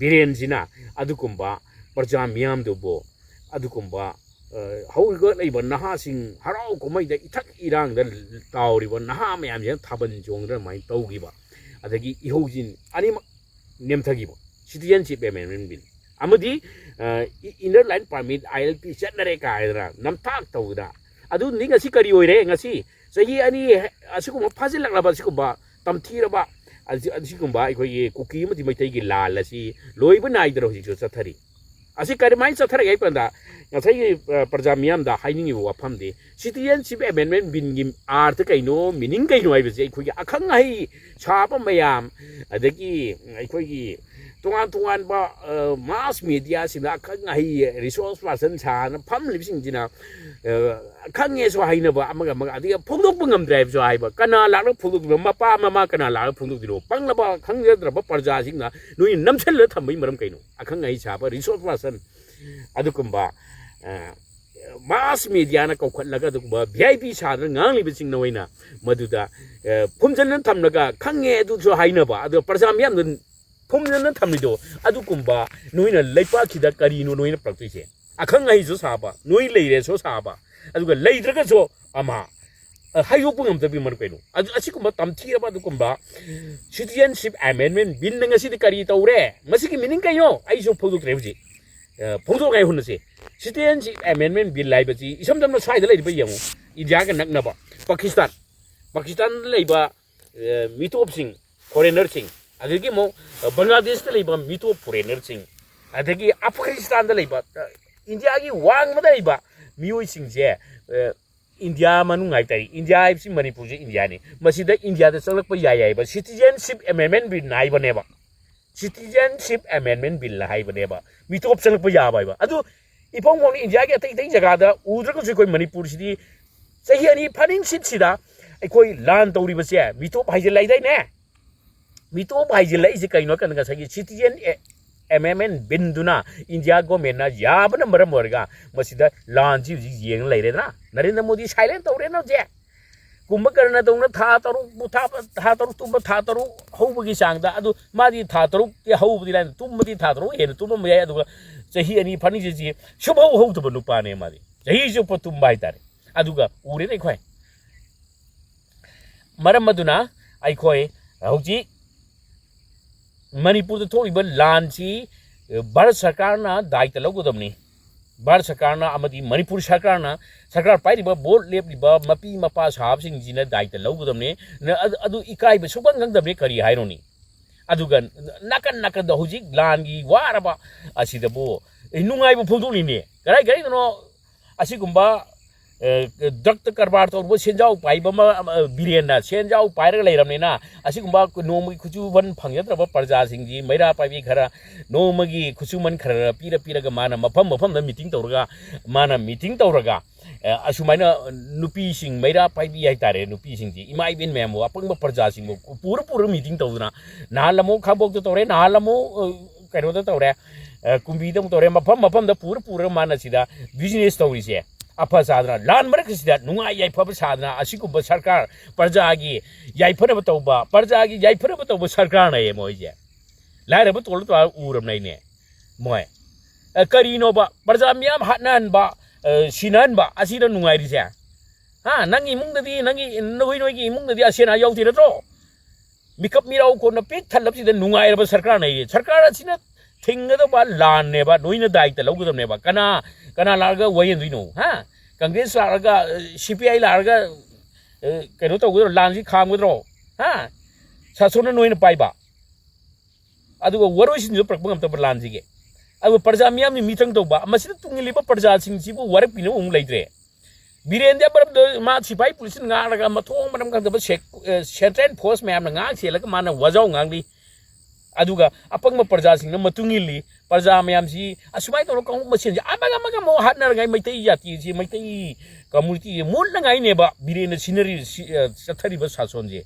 ꯕꯤꯔꯦꯟꯁꯤꯅ ꯑꯗꯨꯒꯨꯝꯕ ꯄ꯭ꯔꯖꯥ ꯃꯤꯌꯥꯝꯗꯨꯕꯨ, ꯑꯗꯨꯒꯨꯝꯕ ꯍꯧꯒꯠꯂꯛꯏꯕ ꯅꯍꯥꯁꯤꯡ ꯍꯔꯥꯎ ꯀꯨꯝꯍꯩꯗ ꯏꯊꯛ ꯏꯔꯥꯡꯗ ꯇꯥꯎꯔꯤꯕ ꯅꯍꯥ ꯃꯌꯥꯝꯁꯤꯅ ꯊꯥꯕꯜ ꯆꯣꯡꯗꯅ ꯑꯗꯨꯃꯥꯏꯅ ꯇꯧꯈꯤꯕ, ꯑꯗꯒꯤ ꯏꯍꯧꯁꯤꯡ ꯑꯅꯤꯃꯛ ꯅꯦꯝꯊꯈꯤꯕ, ꯁꯤꯇꯤꯖꯟꯁꯤꯞ ꯑꯦꯃꯦꯟꯃꯦꯟ ꯕꯤꯜ ꯑꯃꯗꯤ ꯏꯟꯅꯔ ꯂꯥꯏꯟ ꯄꯥꯔꯃꯤꯠ, ꯑꯥꯏ ꯑꯦꯜ ꯄꯤ ꯆꯠꯅꯔꯦ ꯀꯥꯏꯗꯅ ꯅꯝꯊꯥꯛ ꯇꯧꯗꯅ, ꯑꯗꯨꯗꯤ ꯉꯁꯤ ꯀꯔꯤ ꯑꯣꯏꯔꯦ? ꯉꯁꯤ ꯆꯍꯤ ꯑꯅꯤ ꯑꯁꯤꯒꯨꯝꯕ ꯐꯥꯖꯤꯜꯂꯛꯂꯕ, ꯑꯁꯤꯒꯨꯝꯕ ꯇꯝꯊꯤꯔꯕ, ꯑꯁꯤꯒꯨꯝꯕ ꯑꯩꯈꯣꯏꯒꯤ ꯀꯨꯀꯤ ꯑꯃꯗꯤ ꯃꯩꯇꯩꯒꯤ ꯂꯥꯜ ꯑꯁꯤ ꯂꯣꯏꯕ ꯅꯥꯏꯗꯅ ꯍꯧꯖꯤꯛꯁꯨ ꯆꯠꯊꯔꯤ꯫ ꯑꯁꯤ ꯀꯔꯝꯍꯥꯏꯅ ꯆꯠꯊꯔꯒꯦ ꯍꯥꯏꯕ ꯀꯥꯟꯗ, ꯉꯁꯥꯏꯒꯤ ꯄ꯭ꯔꯖꯥ ꯃꯤꯌꯥꯝꯗ ꯍꯥꯏꯅꯤꯡꯉꯤꯕ ꯋꯥꯐꯝꯗꯤ, ꯁꯤꯇꯤꯖꯟꯁꯤꯞ ꯑꯦꯃꯦꯟꯃꯦꯟ ꯕꯤꯜꯒꯤ ꯑꯥꯔꯊ ꯀꯩꯅꯣ, ꯃꯤꯅꯤꯡ ꯀꯩꯅꯣ ꯍꯥꯏꯕꯁꯦ ꯑꯩꯈꯣꯏꯒꯤ ꯑꯈꯪ ꯑꯍꯩ ꯁꯥꯕ ꯃꯌꯥꯝ, ꯑꯗꯒꯤ ꯑꯩꯈꯣꯏꯒꯤ ꯇꯣꯉꯥꯟ ꯇꯣꯉꯥꯟꯕ ꯃꯥꯁ ꯃꯦꯗꯤꯌꯥꯁꯤꯡꯗ ꯑꯈꯪ ꯑꯍꯩ ꯔꯤꯁꯣꯔꯁ ꯄꯥꯔꯁꯟ ꯁꯥꯅ ꯐꯝꯂꯤꯕꯁꯤꯡꯁꯤꯅ ꯈꯪꯉꯦꯁꯨ ꯍꯥꯏꯅꯕ, ꯑꯃꯒ ꯑꯃꯒ, ꯑꯗꯒꯤ ꯐꯣꯡꯗꯣꯛꯄ ꯉꯝꯗ꯭ꯔꯦ ꯍꯥꯏꯕꯁꯨ ꯍꯥꯏꯕ꯫ ꯀꯅꯥ ꯂꯥꯛꯂꯒ ꯐꯣꯡꯗꯣꯛꯇꯣꯏꯅꯣ? ꯃꯄꯥ ꯃꯃꯥ ꯀꯅꯥ ꯂꯥꯛꯂꯒ ꯐꯣꯡꯗꯣꯛꯇꯣꯏꯅꯣ? ꯄꯪꯂꯕ ꯈꯪꯖꯗ꯭ꯔꯕ ꯄ꯭ꯔꯖꯥꯁꯤꯡꯅ ꯅꯣꯏꯅ ꯅꯝꯁꯤꯜꯂꯒ ꯊꯝꯕꯒꯤ ꯃꯔꯝ ꯀꯩꯅꯣ? ꯑꯈꯪ ꯑꯍꯩ ꯁꯥꯕ ꯔꯤꯁꯣꯔꯁ ꯄꯥꯔꯁꯟ, ꯑꯗꯨꯒꯨꯝꯕ ꯃꯥꯁ ꯃꯦꯗꯤꯌꯥꯅ ꯀꯧꯈꯠꯂꯒ ꯑꯗꯨꯒꯨꯝꯕ ꯚꯤ ꯑꯥꯏ ꯄꯤ ꯁꯥꯗꯅ ꯉꯥꯡꯂꯤꯕꯁꯤꯡꯅ ꯑꯣꯏꯅ ꯃꯗꯨꯗ ꯐꯨꯝꯖꯤꯟꯅ ꯊꯝꯂꯒ, ꯈꯪꯉꯦ ꯑꯗꯨꯁꯨ ꯍꯥꯏꯅꯕ, ꯑꯗꯨꯒ ꯄ꯭ꯔꯖꯥ ꯃꯤꯌꯥꯝꯗ ꯐꯨꯝꯖꯤꯟꯅ ꯊꯝꯂꯤꯗꯣ, ꯑꯗꯨꯒꯨꯝꯕ ꯅꯣꯏꯅ ꯂꯩꯄꯥꯛꯁꯤꯗ ꯀꯔꯤꯅꯣ ꯅꯣꯏꯅ ꯄꯨꯔꯛꯇꯣꯏꯁꯦ? ꯑꯈꯪ ꯑꯍꯩꯁꯨ ꯁꯥꯕ, ꯅꯣꯏ ꯂꯩꯔꯦꯁꯨ ꯁꯥꯕ, ꯑꯗꯨꯒ ꯂꯩꯇ꯭ꯔꯒꯁꯨ ꯑꯃ ꯍꯥꯏꯗꯣꯛꯄ ꯉꯝꯗꯕꯒꯤ ꯃꯔꯝ ꯀꯩꯅꯣ? ꯑꯗꯨ, ꯑꯁꯤꯒꯨꯝꯕ ꯇꯝꯊꯤꯔꯕ ꯑꯗꯨꯒꯨꯝꯕ ꯁꯤꯇꯤꯖꯟꯁꯤꯞ ꯑꯦꯃꯦꯟꯃꯦꯟ ꯕꯤꯜꯅ ꯉꯁꯤꯗꯤ ꯀꯔꯤ ꯇꯧꯔꯦ? ꯃꯁꯤꯒꯤ ꯃꯤꯅꯤꯡ ꯀꯩꯅꯣ? ꯑꯩꯁꯨ ꯐꯣꯡꯗꯣꯛꯇ꯭ꯔꯦ ꯍꯧꯖꯤꯛ꯫ ꯐꯣꯡꯗꯣꯛꯅꯉꯥꯏ ꯍꯣꯠꯅꯁꯤ꯫ ꯁꯤꯇꯤꯖꯟꯁꯤꯞ ꯑꯦꯃꯦꯟꯃꯦꯟ ꯕꯤꯜ ꯍꯥꯏꯕꯁꯤ ꯏꯁꯝ ꯁꯝꯅ ꯁ꯭ꯋꯥꯏꯗ ꯂꯩꯔꯤꯕ ꯌꯦꯡꯉꯨ, ꯏꯟꯗꯤꯌꯥꯒ ꯅꯛꯅꯕ ꯄꯥꯀꯤꯁꯇꯥꯟ, ꯄꯥꯀꯤꯁꯇꯥꯟꯗ ꯂꯩꯕ ꯃꯤꯇꯣꯞꯁꯤꯡ, ꯐꯣꯔꯦꯅꯔꯁꯤꯡ, ꯑꯗꯒꯤ ꯑꯃꯨꯛ ꯕꯪꯒ꯭ꯂꯥꯗꯦꯁꯇ ꯂꯩꯕ ꯃꯤꯇꯣꯞ ꯐꯣꯔꯦꯅꯔꯁꯤꯡ, ꯑꯗꯒꯤ ꯑꯐꯒꯥꯅꯤꯁꯇꯥꯟꯗ ꯂꯩꯕ, ꯏꯟꯗꯤꯌꯥꯒꯤ ꯋꯥꯡꯃꯗ ꯂꯩꯕ ꯃꯤꯑꯣꯏꯁꯤꯡꯁꯦ, ꯏꯟꯗꯤꯌꯥ ꯃꯅꯨꯡ ꯍꯥꯏꯕ ꯇꯥꯔꯦ, ꯏꯟꯗꯤꯌꯥ ꯍꯥꯏꯕꯁꯤ ꯃꯅꯤꯄꯨꯔꯁꯦ ꯏꯟꯗꯤꯌꯥꯅꯤ, ꯃꯁꯤꯗ ꯏꯟꯗꯤꯌꯥꯗ ꯆꯪꯂꯛꯄ ꯌꯥꯏ ꯍꯥꯏꯕ ꯁꯤꯇꯤꯖꯟꯁꯤꯞ ꯑꯦꯃꯦꯟꯃꯦꯟ ꯕꯤꯜ ꯍꯥꯏꯕꯅꯦꯕ꯫ ꯁꯤꯇꯤꯖꯟꯁꯤꯞ ꯑꯦꯃꯦꯟꯃꯦꯟ ꯕꯤꯜ ꯍꯥꯏꯕꯅꯦꯕ꯫ ꯃꯤꯇꯣꯞ ꯆꯪꯂꯛꯄ ꯌꯥꯕ ꯍꯥꯏꯕ꯫ ꯑꯗꯨ ꯏꯐꯣꯡ ꯐꯣꯡꯅ ꯏꯟꯗꯤꯌꯥꯒꯤ ꯑꯇꯩ ꯑꯇꯩ ꯖꯒꯥꯗ ꯎꯗ꯭ꯔꯒꯁꯨ, ꯑꯩꯈꯣꯏ ꯃꯅꯤꯄꯨꯔꯁꯤꯗꯤ ꯆꯍꯤ ꯑꯅꯤ ꯐꯥꯅꯤꯡ ꯁꯤꯠꯁꯤꯗ ꯑꯩꯈꯣꯏ ꯂꯥꯟ ꯇꯧꯔꯤꯕꯁꯦ ꯃꯤꯇꯣꯞ ꯍꯥꯏꯖꯤꯜꯂꯛꯏꯗꯥꯏꯅꯦ? ꯃꯤꯇꯣꯞ ꯍꯥꯏꯖꯤꯜꯂꯛꯏꯁꯦ ꯀꯩꯅꯣ ꯍꯥꯏ ꯀꯥꯟꯗ ꯉꯁꯥꯏꯒꯤ citizen amendment billꯗꯨꯅ ꯏꯟꯗꯤꯌꯥ ꯒꯣꯔꯃꯦꯟꯅ ꯌꯥꯕꯅ ꯃꯔꯝ ꯑꯣꯏꯔꯒ ꯃꯁꯤꯗ ꯂꯥꯟꯁꯤ ꯍꯧꯖꯤꯛ ꯌꯦꯡꯉ ꯂꯩꯔꯦꯗꯅ꯫ ꯅꯔꯦꯟꯗ꯭ꯔ ꯃꯣꯗꯤ silent ꯇꯧꯔꯦꯅ ꯍꯧꯖꯤꯛ꯫ ꯀꯨꯝꯚꯀꯔꯅꯗꯧꯅ ꯊꯥ ꯇꯔꯨꯛ ꯊꯥ, ꯊꯥ ꯇꯔꯨꯛ ꯇꯨꯝꯕ, ꯊꯥ ꯇꯔꯨꯛ ꯍꯧꯕꯒꯤ ꯆꯥꯡꯗ, ꯑꯗꯨ ꯃꯥꯗꯤ ꯊꯥ ꯇꯔꯨꯛꯇꯤ ꯍꯧꯕꯗꯤ ꯂꯥꯏꯅ, ꯇꯨꯝꯕꯗꯤ ꯊꯥ ꯇꯔꯨꯛ ꯍꯦꯟꯅ ꯇꯨꯝꯃꯝꯕ ꯌꯥꯏ, ꯑꯗꯨꯒ ꯆꯍꯤ ꯑꯅꯤ ꯐꯥꯅꯤꯁꯤ ꯁꯨꯝꯍꯧ ꯍꯧꯗꯕ ꯅꯨꯄꯥꯅꯦ ꯃꯥꯗꯤ꯫ ꯆꯍꯤ ꯆꯨꯞꯄ ꯇꯨꯝꯕ ꯍꯥꯏꯇꯥꯔꯦ꯫ ꯑꯗꯨꯒ ꯎꯔꯦꯅꯦ ꯑꯩꯈꯣꯏ ꯃꯔꯝ ꯑꯗꯨꯅ ꯑꯩꯈꯣꯏ ꯍꯧꯖꯤꯛ ꯃꯅꯤꯄꯨꯔꯗ ꯊꯣꯛꯂꯤꯕ ꯂꯥꯟꯁꯤ, ꯑ, ꯚꯥꯔꯠ ꯁꯔꯀꯥꯔꯅ ꯗꯥꯏꯇ ꯂꯧꯒꯗꯕꯅꯤ꯫ ꯚꯥꯔꯠ ꯁꯔꯀꯥꯔꯅ ꯑꯃꯗꯤ ꯃꯅꯤꯄꯨꯔ ꯁꯔꯀꯥꯔꯅ, ꯁꯔꯀꯥꯔ ꯄꯥꯏꯔꯤꯕ, ꯚꯣꯠ ꯂꯦꯞꯂꯤꯕ ꯃꯄꯤ ꯃꯄꯥ ꯁꯥꯕꯁꯤꯡꯁꯤꯅ ꯗꯥꯏꯇ ꯂꯧꯒꯗꯕꯅꯤ꯫ ꯅ-, ꯑꯗꯨ, ꯑꯗꯨ ꯏꯀꯥꯏꯕ ꯁꯨꯡꯈꯪ ꯈꯪꯗꯕꯅꯤ, ꯀꯔꯤ ꯍꯥꯏꯔꯨꯅꯤ? ꯑꯗꯨꯒ ꯅꯥꯀꯟ ꯅꯥꯀꯟꯗ ꯍꯧꯖꯤꯛ ꯂꯥꯟꯒꯤ ꯋꯥꯔꯕ ꯑꯁꯤꯗꯕꯨ, ꯑꯦ, ꯅꯨꯡꯉꯥꯏꯕ ꯐꯣꯡꯗꯣꯛꯂꯤꯅꯦ꯫ ꯀꯔꯥꯏ ꯀꯔꯤꯗꯅꯣ ꯑꯁꯤꯒꯨꯝꯕ, ꯑꯦ, ꯗ꯭ꯔꯛꯇ ꯀꯔꯕꯥꯔ ꯇꯧꯔꯨꯕ ꯁꯦꯟꯖꯥꯎ ꯄꯥꯏꯕ ꯑꯃ, ꯑꯃ, ꯕꯤꯔꯦꯟꯅ ꯁꯦꯟꯖꯥꯎ ꯄꯥꯏꯔꯒ ꯂꯩꯔꯕꯅꯤꯅ, ꯑꯁꯤꯒꯨꯝꯕ ꯅꯣꯡꯃꯒꯤ ꯈꯨꯠꯁꯨꯃꯟ ꯐꯪꯖꯗ꯭ꯔꯕ ꯄ꯭ꯔꯖꯥꯁꯤꯡꯒꯤ ꯃꯩꯔꯥ ꯄꯥꯏꯕꯤ ꯈꯔ ꯅꯣꯡꯃꯒꯤ ꯈꯨꯠꯁꯨꯃꯟ ꯈꯔ ꯈꯔ ꯄꯤꯔ ꯄꯤꯔꯒ ꯃꯥꯅ ꯃꯐꯝ ꯃꯐꯝꯗ ꯃꯤꯇꯤꯡ ꯇꯧꯔꯒ, ꯃꯥꯅ ꯃꯤꯇꯤꯡ ꯇꯧꯔꯒ, ꯑꯦ, ꯑꯁꯨꯃꯥꯏꯅ ꯅꯨꯄꯤꯁꯤꯡ ꯃꯩꯔꯥ ꯄꯥꯏꯕꯤ ꯍꯥꯏꯇꯥꯔꯦ, ꯅꯨꯄꯤꯁꯤꯡꯁꯤ, ꯏꯃꯥ ꯏꯕꯦꯟ ꯃꯌꯥꯝꯕꯨ, ꯑꯄꯪꯕ ꯄ꯭ꯔꯖꯥꯁꯤꯡꯕꯨ ꯄꯨꯔ ꯄꯨꯔ ꯃꯤꯇꯤꯡ ꯇꯧꯗꯅ, ꯅꯍꯥꯟ ꯑꯃꯨꯛ ꯈꯥꯡꯕꯣꯛꯇ ꯇꯧꯔꯦ, ꯅꯍꯥꯟ ꯑꯃꯨꯛ, ꯑ, ꯀꯩꯅꯣꯗ ꯇꯧꯔꯦ, ꯑ, ꯀꯨꯝꯕꯤꯗ ꯑꯃꯨꯛ ꯇꯧꯔꯦ, ꯃꯐꯝ ꯃꯐꯝꯗ ꯄꯨꯔ ꯄꯨꯔꯒ ꯃꯥꯅ ꯁꯤꯗ business ꯇꯧꯔꯤꯁꯦ꯫ ꯑꯐ ꯁꯥꯗꯅ, ꯂꯥꯟ ꯃꯔꯛꯁꯤꯗ ꯅꯨꯡꯉꯥꯏ ꯌꯥꯏꯐꯕ ꯁꯥꯗꯅ, ꯑꯁꯤꯒꯨꯝꯕ ꯁꯔꯀꯥꯔ, ꯄ꯭ꯔꯖꯥꯒꯤ ꯌꯥꯏꯐꯅꯕ ꯇꯧꯕ, ꯄ꯭ꯔꯖꯥꯒꯤ ꯌꯥꯏꯐꯅꯕ ꯇꯧꯕ ꯁꯔꯀꯥꯔꯅꯦꯌꯦ ꯃꯣꯏꯁꯦ꯫ ꯂꯥꯏꯔꯕ ꯇꯣꯜꯂ ꯇꯣꯜꯂ ꯎꯔꯕꯅꯦ ꯑꯩꯅꯦ ꯃꯣꯏ꯫ ꯑ, ꯀꯔꯤꯅꯣꯕ? ꯄ꯭ꯔꯖꯥ ꯃꯤꯌꯥꯝ ꯍꯥꯠꯅꯍꯟꯕ, ꯑ, ꯁꯤꯅꯍꯟꯕ ꯑꯁꯤꯗ ꯅꯨꯡꯉꯥꯏꯔꯤꯁꯦ? ꯍꯥ? ꯅꯪꯒꯤ ꯏꯃꯨꯡꯗꯗꯤ, ꯅꯪꯒꯤ, ꯅꯈꯣꯏ ꯅꯣꯏꯒꯤ ꯏꯃꯨꯡꯗꯗꯤ ꯑꯁꯦꯟ ꯑꯥ ꯌꯥꯎꯗꯦ ꯅꯠꯇ꯭ꯔꯣ? ꯃꯤꯀꯞ ꯃꯤꯔꯥꯎ ꯀꯣꯟꯅ ꯄꯤꯛ ꯊꯜꯂꯕꯁꯤꯗ ꯅꯨꯡꯉꯥꯏꯔꯕ ꯁꯔꯀꯥꯔꯅꯦꯌꯦ꯫ ꯁꯔꯀꯥꯔ ꯑꯁꯤꯅ ꯊꯤꯡꯒꯗꯕ ꯂꯥꯟꯅꯦꯕ, ꯅꯣꯏꯅ ꯗꯥꯏꯇ ꯂꯧꯒꯗꯕꯅꯦꯕ꯫ ꯀꯅꯥ, ꯀꯅꯥ ꯂꯥꯛꯑꯒ ꯋꯥꯌꯦꯟꯗꯣꯏꯅꯣ? ꯍꯥ? ꯀꯪꯒ꯭ꯔꯦꯁ ꯂꯥꯛꯑꯒ, ꯑ, ꯁꯤ ꯄꯤ ꯑꯥꯏ ꯂꯥꯛꯑꯒ, ꯑ, ꯀꯩꯅꯣ ꯇꯧꯒꯗ꯭ꯔꯣ? ꯂꯥꯟꯁꯤ ꯈꯥꯝꯒꯗ꯭ꯔꯣ? ꯍꯥ? ꯁꯥꯁꯟꯅ ꯅꯣꯏꯅ ꯄꯥꯏꯕ꯫ ꯑꯗꯨꯒ ꯋꯥꯔꯣꯏꯁꯤꯟꯁꯨ ꯄꯨꯔꯛꯄ ꯉꯝꯗꯕ ꯂꯥꯟꯁꯤꯒꯤ꯫ ꯑꯗꯨꯒ ꯄ꯭ꯔꯖꯥ ꯃꯤꯌꯥꯝꯅ ꯃꯤꯇꯪ ꯇꯧꯕ, ꯃꯁꯤꯗ ꯇꯨꯡꯏꯜꯂꯤꯕ ꯄ꯭ꯔꯖꯥꯁꯤꯡꯁꯤꯕꯨ ꯋꯥꯔꯛꯄꯤꯅꯕ ꯑꯃꯨꯛ ꯂꯩꯇ꯭ꯔꯦ꯫ ꯕꯤꯔꯦꯟꯗꯤ ꯑꯃꯔꯣꯝꯗ ꯃꯥ ꯁꯤꯐꯥꯏ ꯄꯨꯂꯤꯁꯅ ꯉꯥꯛꯂꯒ ꯃꯊꯣꯡ ꯃꯔꯝ ꯈꯪꯗꯕ ꯁꯦꯛ-, ꯑ, central force ꯃꯌꯥꯝꯅ ꯉꯥꯛ ꯁꯦꯜꯂꯒ ꯃꯥꯅ ꯋꯥꯖꯥꯎ ꯉꯥꯡꯂꯤ꯫ ꯑꯗꯨꯒ ꯑꯄꯪꯕ ꯄ꯭ꯔꯖꯥꯁꯤꯡꯅ ꯃꯇꯨꯡ ꯏꯜꯂꯤ꯫ ꯄ꯭ꯔꯖꯥ ꯃꯌꯥꯝꯁꯤ ꯑꯁꯨꯃꯥꯏꯅ ꯇꯧꯔꯒ ꯀꯥꯡꯂꯨꯞ ꯃꯁꯦꯟꯁꯦ ꯑꯃꯒ ꯑꯃꯒ ꯑꯃꯨꯛ ꯍꯥꯠꯅꯔꯉꯥꯏ, ꯃꯩꯇꯩ ꯖꯥꯇꯤꯁꯤ, ꯃꯩꯇꯩ ꯀꯝꯃꯨꯅꯤꯇꯤꯁꯦ ꯃꯨꯠꯅꯉꯥꯏꯅꯦꯕ ꯕꯤꯔꯦꯟꯅ ꯁꯤꯟꯅꯔꯤ, ꯁꯤ-, ꯑ, ꯆꯠꯊꯔꯤꯕ ꯁꯥꯁꯣꯟꯁꯦ,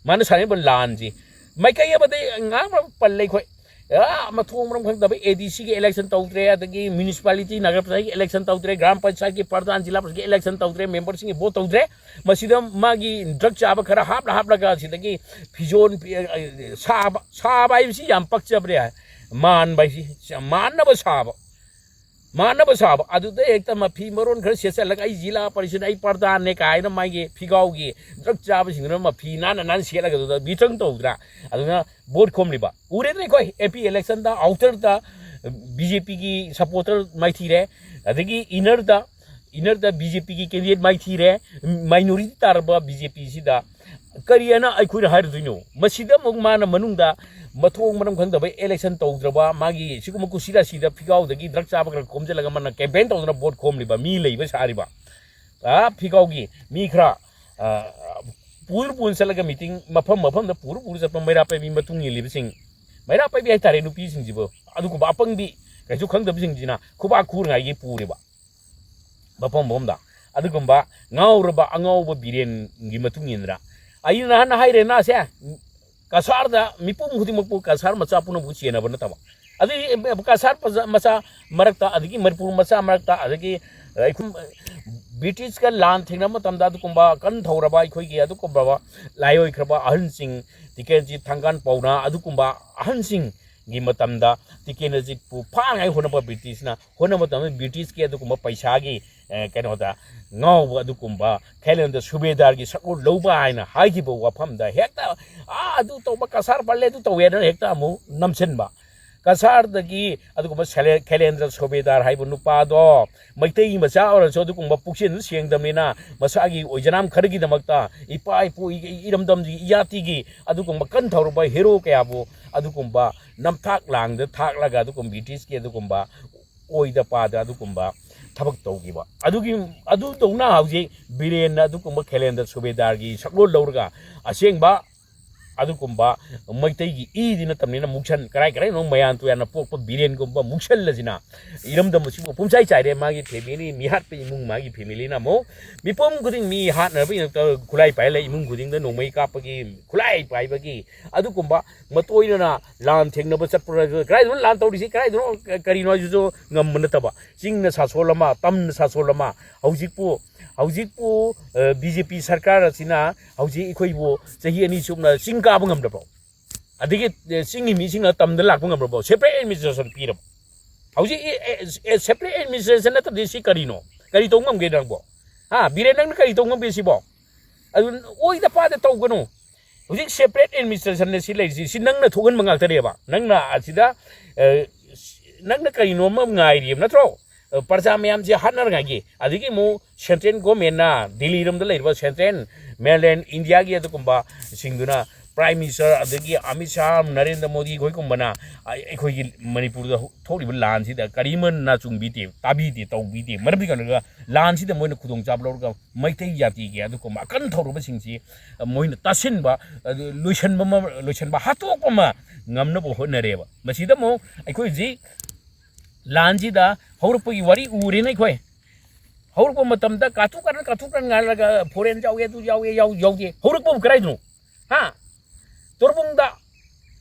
ꯃꯥꯅ ꯁꯥꯟꯅꯔꯤꯕ ꯂꯥꯟꯁꯦ꯫ ꯃꯥꯏꯀꯩ ꯑꯃꯗ ꯉꯥꯡꯕ ꯄꯜꯂꯦ ꯑꯩꯈꯣꯏ꯫ ꯑꯥ, ꯃꯊꯣꯡ ꯃꯔꯝ ꯈꯪꯗꯕ ꯑꯦ ꯗꯤ ꯁꯤꯒꯤ ꯏꯂꯦꯛꯁꯟ ꯇꯧꯗ꯭ꯔꯦ, ꯑꯗꯒꯤ ꯃ꯭ꯌꯨꯅꯤꯁꯤꯄꯥꯂꯤꯇꯤ ꯅꯒꯔ ꯄꯟꯆꯥꯌꯠꯀꯤ ꯏꯂꯦꯛꯁꯟ ꯇꯧꯗ꯭ꯔꯦ, ꯒ꯭ꯔꯥꯝ ꯄꯟꯆꯥꯌꯠꯀꯤ ꯄ꯭ꯔꯙꯥꯟ, ꯖꯤꯂꯥ ꯄꯔꯤꯁꯠꯀꯤ ꯏꯂꯦꯛꯁꯟ ꯇꯧꯗ꯭ꯔꯦ, ꯃꯦꯝꯕꯔꯁꯤꯡꯒꯤ ꯚꯣꯠ ꯇꯧꯗ꯭ꯔꯦ꯫ ꯃꯁꯤꯗ ꯃꯥꯒꯤ ꯗ꯭ꯔꯒ ꯆꯥꯕ ꯈꯔ ꯍꯥꯞꯂ ꯍꯥꯞꯂꯒ ꯁꯤꯗꯒꯤ ꯐꯤꯖꯣꯜ ꯄꯤ-, ꯑ, ꯁꯥꯕ, ꯁꯥꯕ ꯍꯥꯏꯕꯁꯤ ꯌꯥꯝ ꯄꯛꯆꯕꯅꯦ꯫ ꯃꯥꯟꯕ ꯍꯥꯏꯁꯤ, ꯃꯥꯟꯅꯕ ꯁꯥꯕ꯫ ꯃꯥꯟꯅꯕ ꯁꯥꯕ꯫ ꯑꯗꯨꯗ ꯍꯦꯛꯇ ꯃꯐꯤ ꯃꯔꯣꯟ ꯈꯔ ꯁꯦꯠꯆꯜꯂꯒ "ꯑꯩ ꯖꯤꯂꯥ ꯄꯔꯤꯁꯠ, ꯑꯩ ꯄ꯭ꯔꯙꯥꯟꯅꯦ" ꯀꯥꯏꯅ ꯃꯥꯒꯤ ꯐꯤꯒꯥꯎꯒꯤ ꯗ꯭ꯔꯒ ꯆꯥꯕꯁꯤꯡꯗꯨꯅ ꯃꯐꯤ ꯅꯥꯟꯅ ꯅꯥꯟꯅ ꯁꯦꯠꯂꯒ ꯑꯗꯨꯗ ꯃꯤꯇꯪ ꯇꯧꯗ꯭ꯔꯥ? ꯑꯗꯨꯅ ꯚꯣꯠ ꯈꯣꯝꯂꯤꯕ꯫ ꯎꯔꯦꯗꯅ ꯑꯩꯈꯣꯏ ꯑꯦꯝ ꯄꯤ ꯏꯂꯦꯛꯁꯟꯗ ꯑꯥꯎꯇꯔꯗ ꯕꯤ ꯖꯦ ꯄꯤꯒꯤ ꯁꯄꯣꯔꯇꯔ ꯃꯥꯏꯊꯤꯔꯦ, ꯑꯗꯒꯤ ꯏꯅꯔꯗ, ꯏꯅꯔꯗ ꯕꯤ ꯖꯦ ꯄꯤꯒꯤ ꯀꯦꯟꯗꯤꯗꯦꯠ ꯃꯥꯏꯊꯤꯔꯦ, ꯃꯥꯏꯅꯣꯔꯤꯇꯤ ꯇꯥꯔꯕ ꯕꯤ ꯖꯦ ꯄꯤꯁꯤꯗ ꯀꯔꯤ ꯍꯥꯏꯅ ꯑꯩꯈꯣꯏꯅ ꯍꯥꯏꯔꯨꯗꯣꯏꯅꯣ? ꯃꯁꯤꯗ ꯑꯃꯨꯛ ꯃꯥꯅ ꯃꯅꯨꯡꯗ ꯃꯊꯣꯡ ꯃꯔꯝ ꯈꯪꯗꯕ ꯏꯂꯦꯛꯁꯟ ꯇꯧꯗ꯭ꯔꯕ, ꯃꯥꯒꯤ ꯁꯤꯒꯨꯝꯕ ꯀꯨꯁꯤꯔꯥꯁꯤꯗ ꯐꯤꯒꯥꯎꯗꯒꯤ ꯗ꯭ꯔꯒ ꯆꯥꯕ ꯈꯔ ꯈꯣꯝꯖꯤꯜꯂꯒ ꯃꯥꯅ ꯀꯦꯝꯄꯦꯟ ꯇꯧꯗꯅ ꯚꯣꯠ ꯈꯣꯝꯂꯤꯕ ꯃꯤ ꯂꯩꯕ ꯁꯥꯔꯤꯕ꯫ ꯑꯥ, ꯐꯤꯒꯥꯎꯒꯤ ꯃꯤ ꯈꯔ, ꯑꯥ, ꯄꯨꯔ ꯄꯨꯔ ꯆꯠꯂꯒ ꯃꯤꯇꯤꯡ ꯃꯐꯝ ꯃꯐꯝꯗ ꯄꯨꯔ ꯄꯨꯔ ꯆꯠꯄ ꯃꯩꯔꯥ ꯄꯥꯏꯕꯤ ꯃꯇꯨꯡ ꯏꯜꯂꯤꯕꯁꯤꯡ, ꯃꯩꯔꯥ ꯄꯥꯏꯕꯤ ꯍꯥꯏꯇꯥꯔꯦ, ꯅꯨꯄꯤꯁꯤꯡꯁꯤꯕꯨ꯫ ꯑꯗꯨꯒꯨꯝꯕ ꯑꯄꯪꯕꯤ, ꯀꯩꯁꯨ ꯈꯪꯗꯕꯁꯤꯡꯁꯤꯅ ꯈꯨꯕꯥꯛ ꯈꯨꯔꯉꯥꯏꯒꯤ ꯄꯨꯔꯤꯕ ꯃꯐꯝ ꯃꯐꯝꯗ꯫ ꯑꯗꯨꯒꯨꯝꯕ ꯉꯥꯎꯔꯕ ꯑꯉꯥꯎꯕ ꯕꯤꯔꯦꯟꯒꯤ ꯃꯇꯨꯡ ꯏꯟꯅ ꯑꯩꯅ ꯅꯍꯥꯟ ꯍꯥꯏꯔꯦ ꯅꯥꯁꯦ, ꯀꯁꯥꯔꯗ ꯃꯤꯄꯨꯝ ꯈꯨꯗꯤꯡꯃꯛꯄꯨ, ꯀꯁꯥꯔ ꯃꯆꯥ ꯄꯨꯝꯅꯃꯛꯄꯨ ꯆꯦꯟꯅꯕ ꯅꯠꯇꯕ, ꯑꯗꯒꯤ ꯀꯁꯥꯔ ꯄ꯭ꯔꯖꯥ-, ꯃꯆꯥ ꯃꯔꯛꯇ, ꯑꯗꯒꯤ ꯃꯅꯤꯄꯨꯔ ꯃꯆꯥ ꯃꯔꯛꯇ, ꯑꯗꯒꯤ ꯑꯩꯈꯣꯏ ꯕ꯭ꯔꯤꯇꯤꯁꯀ ꯂꯥꯟ ꯊꯦꯡꯅꯕ ꯃꯇꯝꯗ ꯑꯗꯨꯒꯨꯝꯕ ꯀꯟ ꯊꯧꯔꯕ ꯑꯩꯈꯣꯏꯒꯤ ꯑꯗꯨꯒꯨꯝꯕ ꯂꯥꯏꯑꯣꯏꯈ꯭ꯔꯕ ꯑꯍꯟꯁꯤꯡ, ꯇꯤꯀꯦꯟꯖꯤꯠ, ꯊꯥꯡꯒꯥꯟ ꯄꯥꯎꯅꯥ, ꯑꯗꯨꯒꯨꯝꯕ ꯑꯍꯟꯁꯤꯡꯒꯤ ꯃꯇꯝꯗ ꯇꯤꯀꯦꯟꯗ꯭ꯔꯖꯤꯠꯄꯨ ꯐꯥꯅꯉꯥꯏ ꯍꯣꯠꯅꯕ ꯕ꯭ꯔꯤꯇꯤꯁꯅ ꯍꯣꯠꯅꯕ ꯃꯇꯝꯗ ꯕ꯭ꯔꯤꯇꯤꯁꯀꯤ ꯑꯗꯨꯒꯨꯝꯕ ꯄꯩꯁꯥꯒꯤ, ꯑꯦ, ꯀꯩꯅꯣꯗ ꯉꯥꯎꯕ ꯑꯗꯨꯒꯨꯝꯕ ꯈꯦꯂꯦꯟꯗ꯭ꯔ ꯁꯨꯕꯦꯗꯥꯔꯒꯤ ꯁꯛꯂꯣꯟ ꯂꯧꯕ ꯍꯥꯏꯅ ꯍꯥꯏꯈꯤꯕ ꯋꯥꯐꯝꯗ ꯍꯦꯛꯇ, "ꯑꯥ, ꯑꯗꯨ ꯇꯧꯕ, ꯀꯁꯥꯔ ꯄꯜꯂꯦ, ꯑꯗꯨ ꯇꯧꯋꯦꯅ" ꯍꯦꯛꯇ ꯑꯃꯨꯛ ꯅꯝꯁꯤꯟꯕ꯫ ꯀꯁꯥꯔꯗꯒꯤ ꯑꯗꯨꯒꯨꯝꯕ ꯁꯦꯂꯦ-, ꯈꯦꯂꯦꯟꯗ꯭ꯔ ꯁꯨꯕꯦꯗꯥꯔ ꯍꯥꯏꯕ ꯅꯨꯄꯥꯗꯣ ꯃꯩꯇꯩ ꯃꯆꯥ ꯑꯣꯏꯔꯁꯨ ꯑꯗꯨꯒꯨꯝꯕ ꯄꯨꯛꯆꯦꯜꯗꯨ ꯁꯦꯡꯗꯕꯅꯤꯅ ꯃꯁꯥꯒꯤ ꯑꯣꯏꯖꯅꯥꯝ ꯈꯔꯒꯤꯗꯃꯛꯇ ꯏꯄꯥ ꯏꯄꯨ, ꯏ-, ꯏ-, ꯏꯔꯝꯗꯝꯒꯤ ꯏꯖꯥꯇꯤꯒꯤ ꯑꯗꯨꯒꯨꯝꯕ ꯀꯟ ꯊꯧꯔꯕ ꯍꯦꯔꯣ ꯀꯌꯥꯕꯨ ꯑꯗꯨꯒꯨꯝꯕ ꯅꯝꯊꯥꯛ ꯂꯥꯡꯗ ꯊꯥꯛꯂꯒ ꯑꯗꯨꯒꯨꯝꯕ ꯕ꯭ꯔꯤꯇꯤꯁꯀꯤ ꯑꯗꯨꯒꯨꯝꯕ ꯑꯣꯏꯗ ꯄꯥꯗ ꯑꯗꯨꯒꯨꯝꯕ ꯊꯕꯛ ꯇꯧꯈꯤꯕ꯫ ꯑꯗꯨꯒꯤ, ꯑꯗꯨꯗꯧꯅ ꯍꯧꯖꯤꯛ ꯕꯤꯔꯦꯟꯅ ꯑꯗꯨꯒꯨꯝꯕ ꯈꯦꯂꯦꯟꯗ꯭ꯔ ꯁꯨꯕꯦꯗꯥꯔꯒꯤ ꯁꯛꯂꯣꯟ ꯂꯧꯔꯒ ꯑꯁꯦꯡꯕ ꯑꯗꯨꯒꯨꯝꯕ ꯃꯩꯇꯩꯒꯤ ꯏꯗꯤ ꯅꯠꯇꯕꯅꯤꯅ ꯃꯨꯛꯁꯟ, ꯀꯔꯥꯏ ꯀꯔꯥꯏꯅꯣ ꯃꯌꯥꯟ ꯇꯨꯌꯥꯟꯅ ꯄꯣꯛꯄ ꯕꯤꯔꯦꯟꯒꯨꯝꯕ ꯃꯨꯛꯁꯜ ꯑꯁꯤꯅ ꯏꯔꯝꯗꯝ ꯑꯁꯤꯕꯨ ꯄꯨꯝꯆꯥꯏ ꯆꯥꯏꯔꯦ꯫ ꯃꯥꯒꯤ ꯐꯦꯃꯤꯂꯤ, ꯃꯤꯍꯥꯠꯄ ꯏꯃꯨꯡ, ꯃꯥꯒꯤ ꯐꯦꯃꯤꯂꯤꯅ ꯑꯃꯨꯛ ꯃꯤꯄꯨꯝ ꯈꯨꯗꯤꯡ ꯃꯤ ꯍꯥꯠꯅꯕꯒꯤ ꯈꯨꯠꯂꯥꯏ ꯄꯥꯏ ꯂꯩ꯫ ꯏꯃꯨꯡ ꯈꯨꯗꯤꯡꯗ ꯅꯣꯡꯃꯩ ꯀꯥꯞꯄꯒꯤ, ꯈꯨꯠꯂꯥꯏ ꯄꯥꯏꯕꯒꯤ, ꯑꯗꯨꯒꯨꯝꯕ ꯃꯇꯣꯏꯅꯅ ꯂꯥꯟ ꯊꯦꯡꯅꯕ ꯆꯠꯄ꯫ ꯀꯗꯥꯏꯗꯅꯣ ꯂꯥꯟ ꯇꯧꯔꯤꯁꯤ? ꯀꯗꯥꯏꯗꯅꯣ? ꯀꯔꯤꯅꯣ ꯍꯥꯏꯁꯤꯁꯨ ꯉꯝꯕ ꯅꯠꯇꯕ, ꯆꯤꯡꯅ ꯁꯥꯁꯣꯜ ꯑꯃ, ꯇꯝꯅ ꯁꯥꯁꯣꯜ ꯑꯃ꯫ ꯍꯧꯖꯤꯛꯄꯨ, ꯍꯧꯖꯤꯛꯄꯨ ꯕꯤ ꯖꯦ ꯄꯤ ꯁꯔꯀꯥꯔ ꯑꯁꯤꯅ ꯍꯧꯖꯤꯛ ꯑꯩꯈꯣꯏꯕꯨ ꯆꯍꯤ ꯑꯅꯤ ꯆꯨꯞꯅ ꯆꯤꯡ ꯀꯥꯕ ꯉꯝꯗ꯭ꯔꯕꯣ? ꯑꯗꯒꯤ, ꯑꯦ, ꯆꯤꯡꯒꯤ ꯃꯤꯁꯤꯡꯅ ꯇꯝꯗ ꯂꯥꯛꯄ ꯉꯝꯗ꯭ꯔꯕꯣ? ꯁꯦꯄꯔꯦꯠ ꯑꯦꯗꯃꯤꯅꯤꯁꯇ꯭ꯔꯦꯁꯟ ꯄꯤꯔꯕ? ꯍꯧꯖꯤꯛ, ꯑꯦ, ꯑꯦ, ꯑꯦ, ꯁꯦꯄꯔꯦꯠ ꯑꯦꯗꯃꯤꯅꯤꯁꯇ꯭ꯔꯦꯁꯟ ꯅꯠꯇ꯭ꯔꯗꯤ ꯁꯤ ꯀꯔꯤꯅꯣ? ꯀꯔꯤ ꯇꯧꯕ ꯉꯝꯒꯦ ꯅꯪꯕꯣ? ꯍꯥ, ꯕꯤꯔꯦꯟ, ꯅꯪꯅ ꯀꯔꯤ ꯇꯧꯕ ꯉꯝꯒꯦ ꯁꯤꯕꯣ? ꯑꯗꯨ ꯑꯣꯏꯗ ꯄꯥꯗ ꯇꯧꯒꯅꯨ꯫ ꯍꯧꯖꯤꯛ ꯁꯦꯄꯔꯦꯠ ꯑꯦꯗꯃꯤꯅꯤꯁꯇ꯭ꯔꯦꯁꯟꯅ ꯁꯤ ꯂꯩꯔꯤꯁꯤ, ꯁꯤ ꯅꯪꯅ ꯊꯣꯛꯍꯟꯕ ꯉꯥꯛꯇꯅꯦꯕ꯫ ꯅꯪꯅ ꯑꯁꯤꯗ, ꯑ, ꯅꯪꯅ ꯀꯔꯤꯅꯣ ꯑꯃ ꯉꯥꯏꯔꯤꯕ ꯅꯠꯇ꯭ꯔꯣ? ꯑ, ꯄ꯭ꯔꯖꯥ ꯃꯌꯥꯝꯁꯦ ꯍꯥꯠꯅꯔꯉꯥꯏꯒꯤ꯫ ꯑꯗꯒꯤ ꯑꯃꯨꯛ ꯁꯦꯟꯇ꯭ꯔꯦꯜ ꯒꯣꯔꯃꯦꯟꯅ, ꯗꯤꯜꯂꯤꯔꯣꯝꯗ ꯂꯩꯔꯤꯕ ꯁꯦꯟꯇ꯭ꯔꯦꯜ, ꯃꯦꯟꯂꯦꯟ ꯏꯟꯗꯤꯌꯥꯒꯤ ꯑꯗꯨꯒꯨꯝꯕꯁꯤꯡꯗꯨꯅ ꯄ꯭ꯔꯥꯏꯝ ꯃꯤꯅꯤꯁꯇꯔ, ꯑꯗꯒꯤ ꯑꯃꯤꯠ ꯁꯥꯍ, ꯅꯔꯦꯟꯗ꯭ꯔ ꯃꯣꯗꯤ ꯈꯣꯏꯒꯨꯝꯕꯅ, ꯑ, ꯑꯩꯈꯣꯏꯒꯤ ꯃꯅꯤꯄꯨꯔꯗ ꯊꯣꯛꯂꯤꯕ ꯂꯥꯟꯁꯤꯗ ꯀꯔꯤꯃ ꯅꯥꯆꯨꯡꯕꯤꯗꯦ, ꯇꯥꯕꯤꯗꯦ, ꯇꯧꯕꯤꯗꯦ꯫ ꯃꯔꯝꯗꯤ ꯀꯩꯅꯣꯗ ꯂꯥꯟꯁꯤꯗ ꯃꯣꯏꯅ ꯈꯨꯗꯣꯡꯆꯥꯕ ꯂꯧꯔꯒ ꯃꯩꯇꯩ ꯖꯥꯇꯤꯒꯤ ꯑꯗꯨꯒꯨꯝꯕ ꯑꯀꯟ ꯊꯧꯔꯕꯁꯤꯡꯁꯤ ꯃꯣꯏꯅ ꯇꯥꯁꯤꯟꯕ, ꯑꯗꯨ ꯂꯣꯏꯁꯤꯟꯕ ꯑꯃ, ꯂꯣꯏꯁꯤꯟꯕ, ꯍꯥꯠꯇꯣꯛꯄ ꯑꯃ ꯉꯝꯅꯕ ꯍꯣꯠꯅꯔꯦꯕ꯫ ꯃꯁꯤꯗ ꯑꯃꯨꯛ ꯑꯩꯈꯣꯏ ꯍꯧꯖꯤꯛ ꯂꯥꯟꯁꯤꯗ ꯍꯧꯔꯛꯄꯒꯤ ꯋꯥꯔꯤ ꯎꯔꯦꯅ ꯑꯩꯈꯣꯏ꯫ ꯍꯧꯔꯛꯄ ꯃꯇꯝꯗ ꯀꯥꯊꯨ ꯀꯥꯔꯟ, ꯀꯥꯊꯨ ꯀꯥꯔꯟ ꯉꯥꯜꯂꯒ ꯐꯣꯔꯦꯟ ꯌꯥꯎꯏ, ꯑꯗꯨ ꯌꯥꯎꯏ, ꯌꯥꯎ-, ꯌꯥꯎꯗꯦ꯫ ꯍꯧꯔꯛꯄꯕꯨ ꯀꯗꯥꯏꯗꯅꯣ? ꯍꯥ? ꯇꯣꯔꯕꯨꯡꯗ,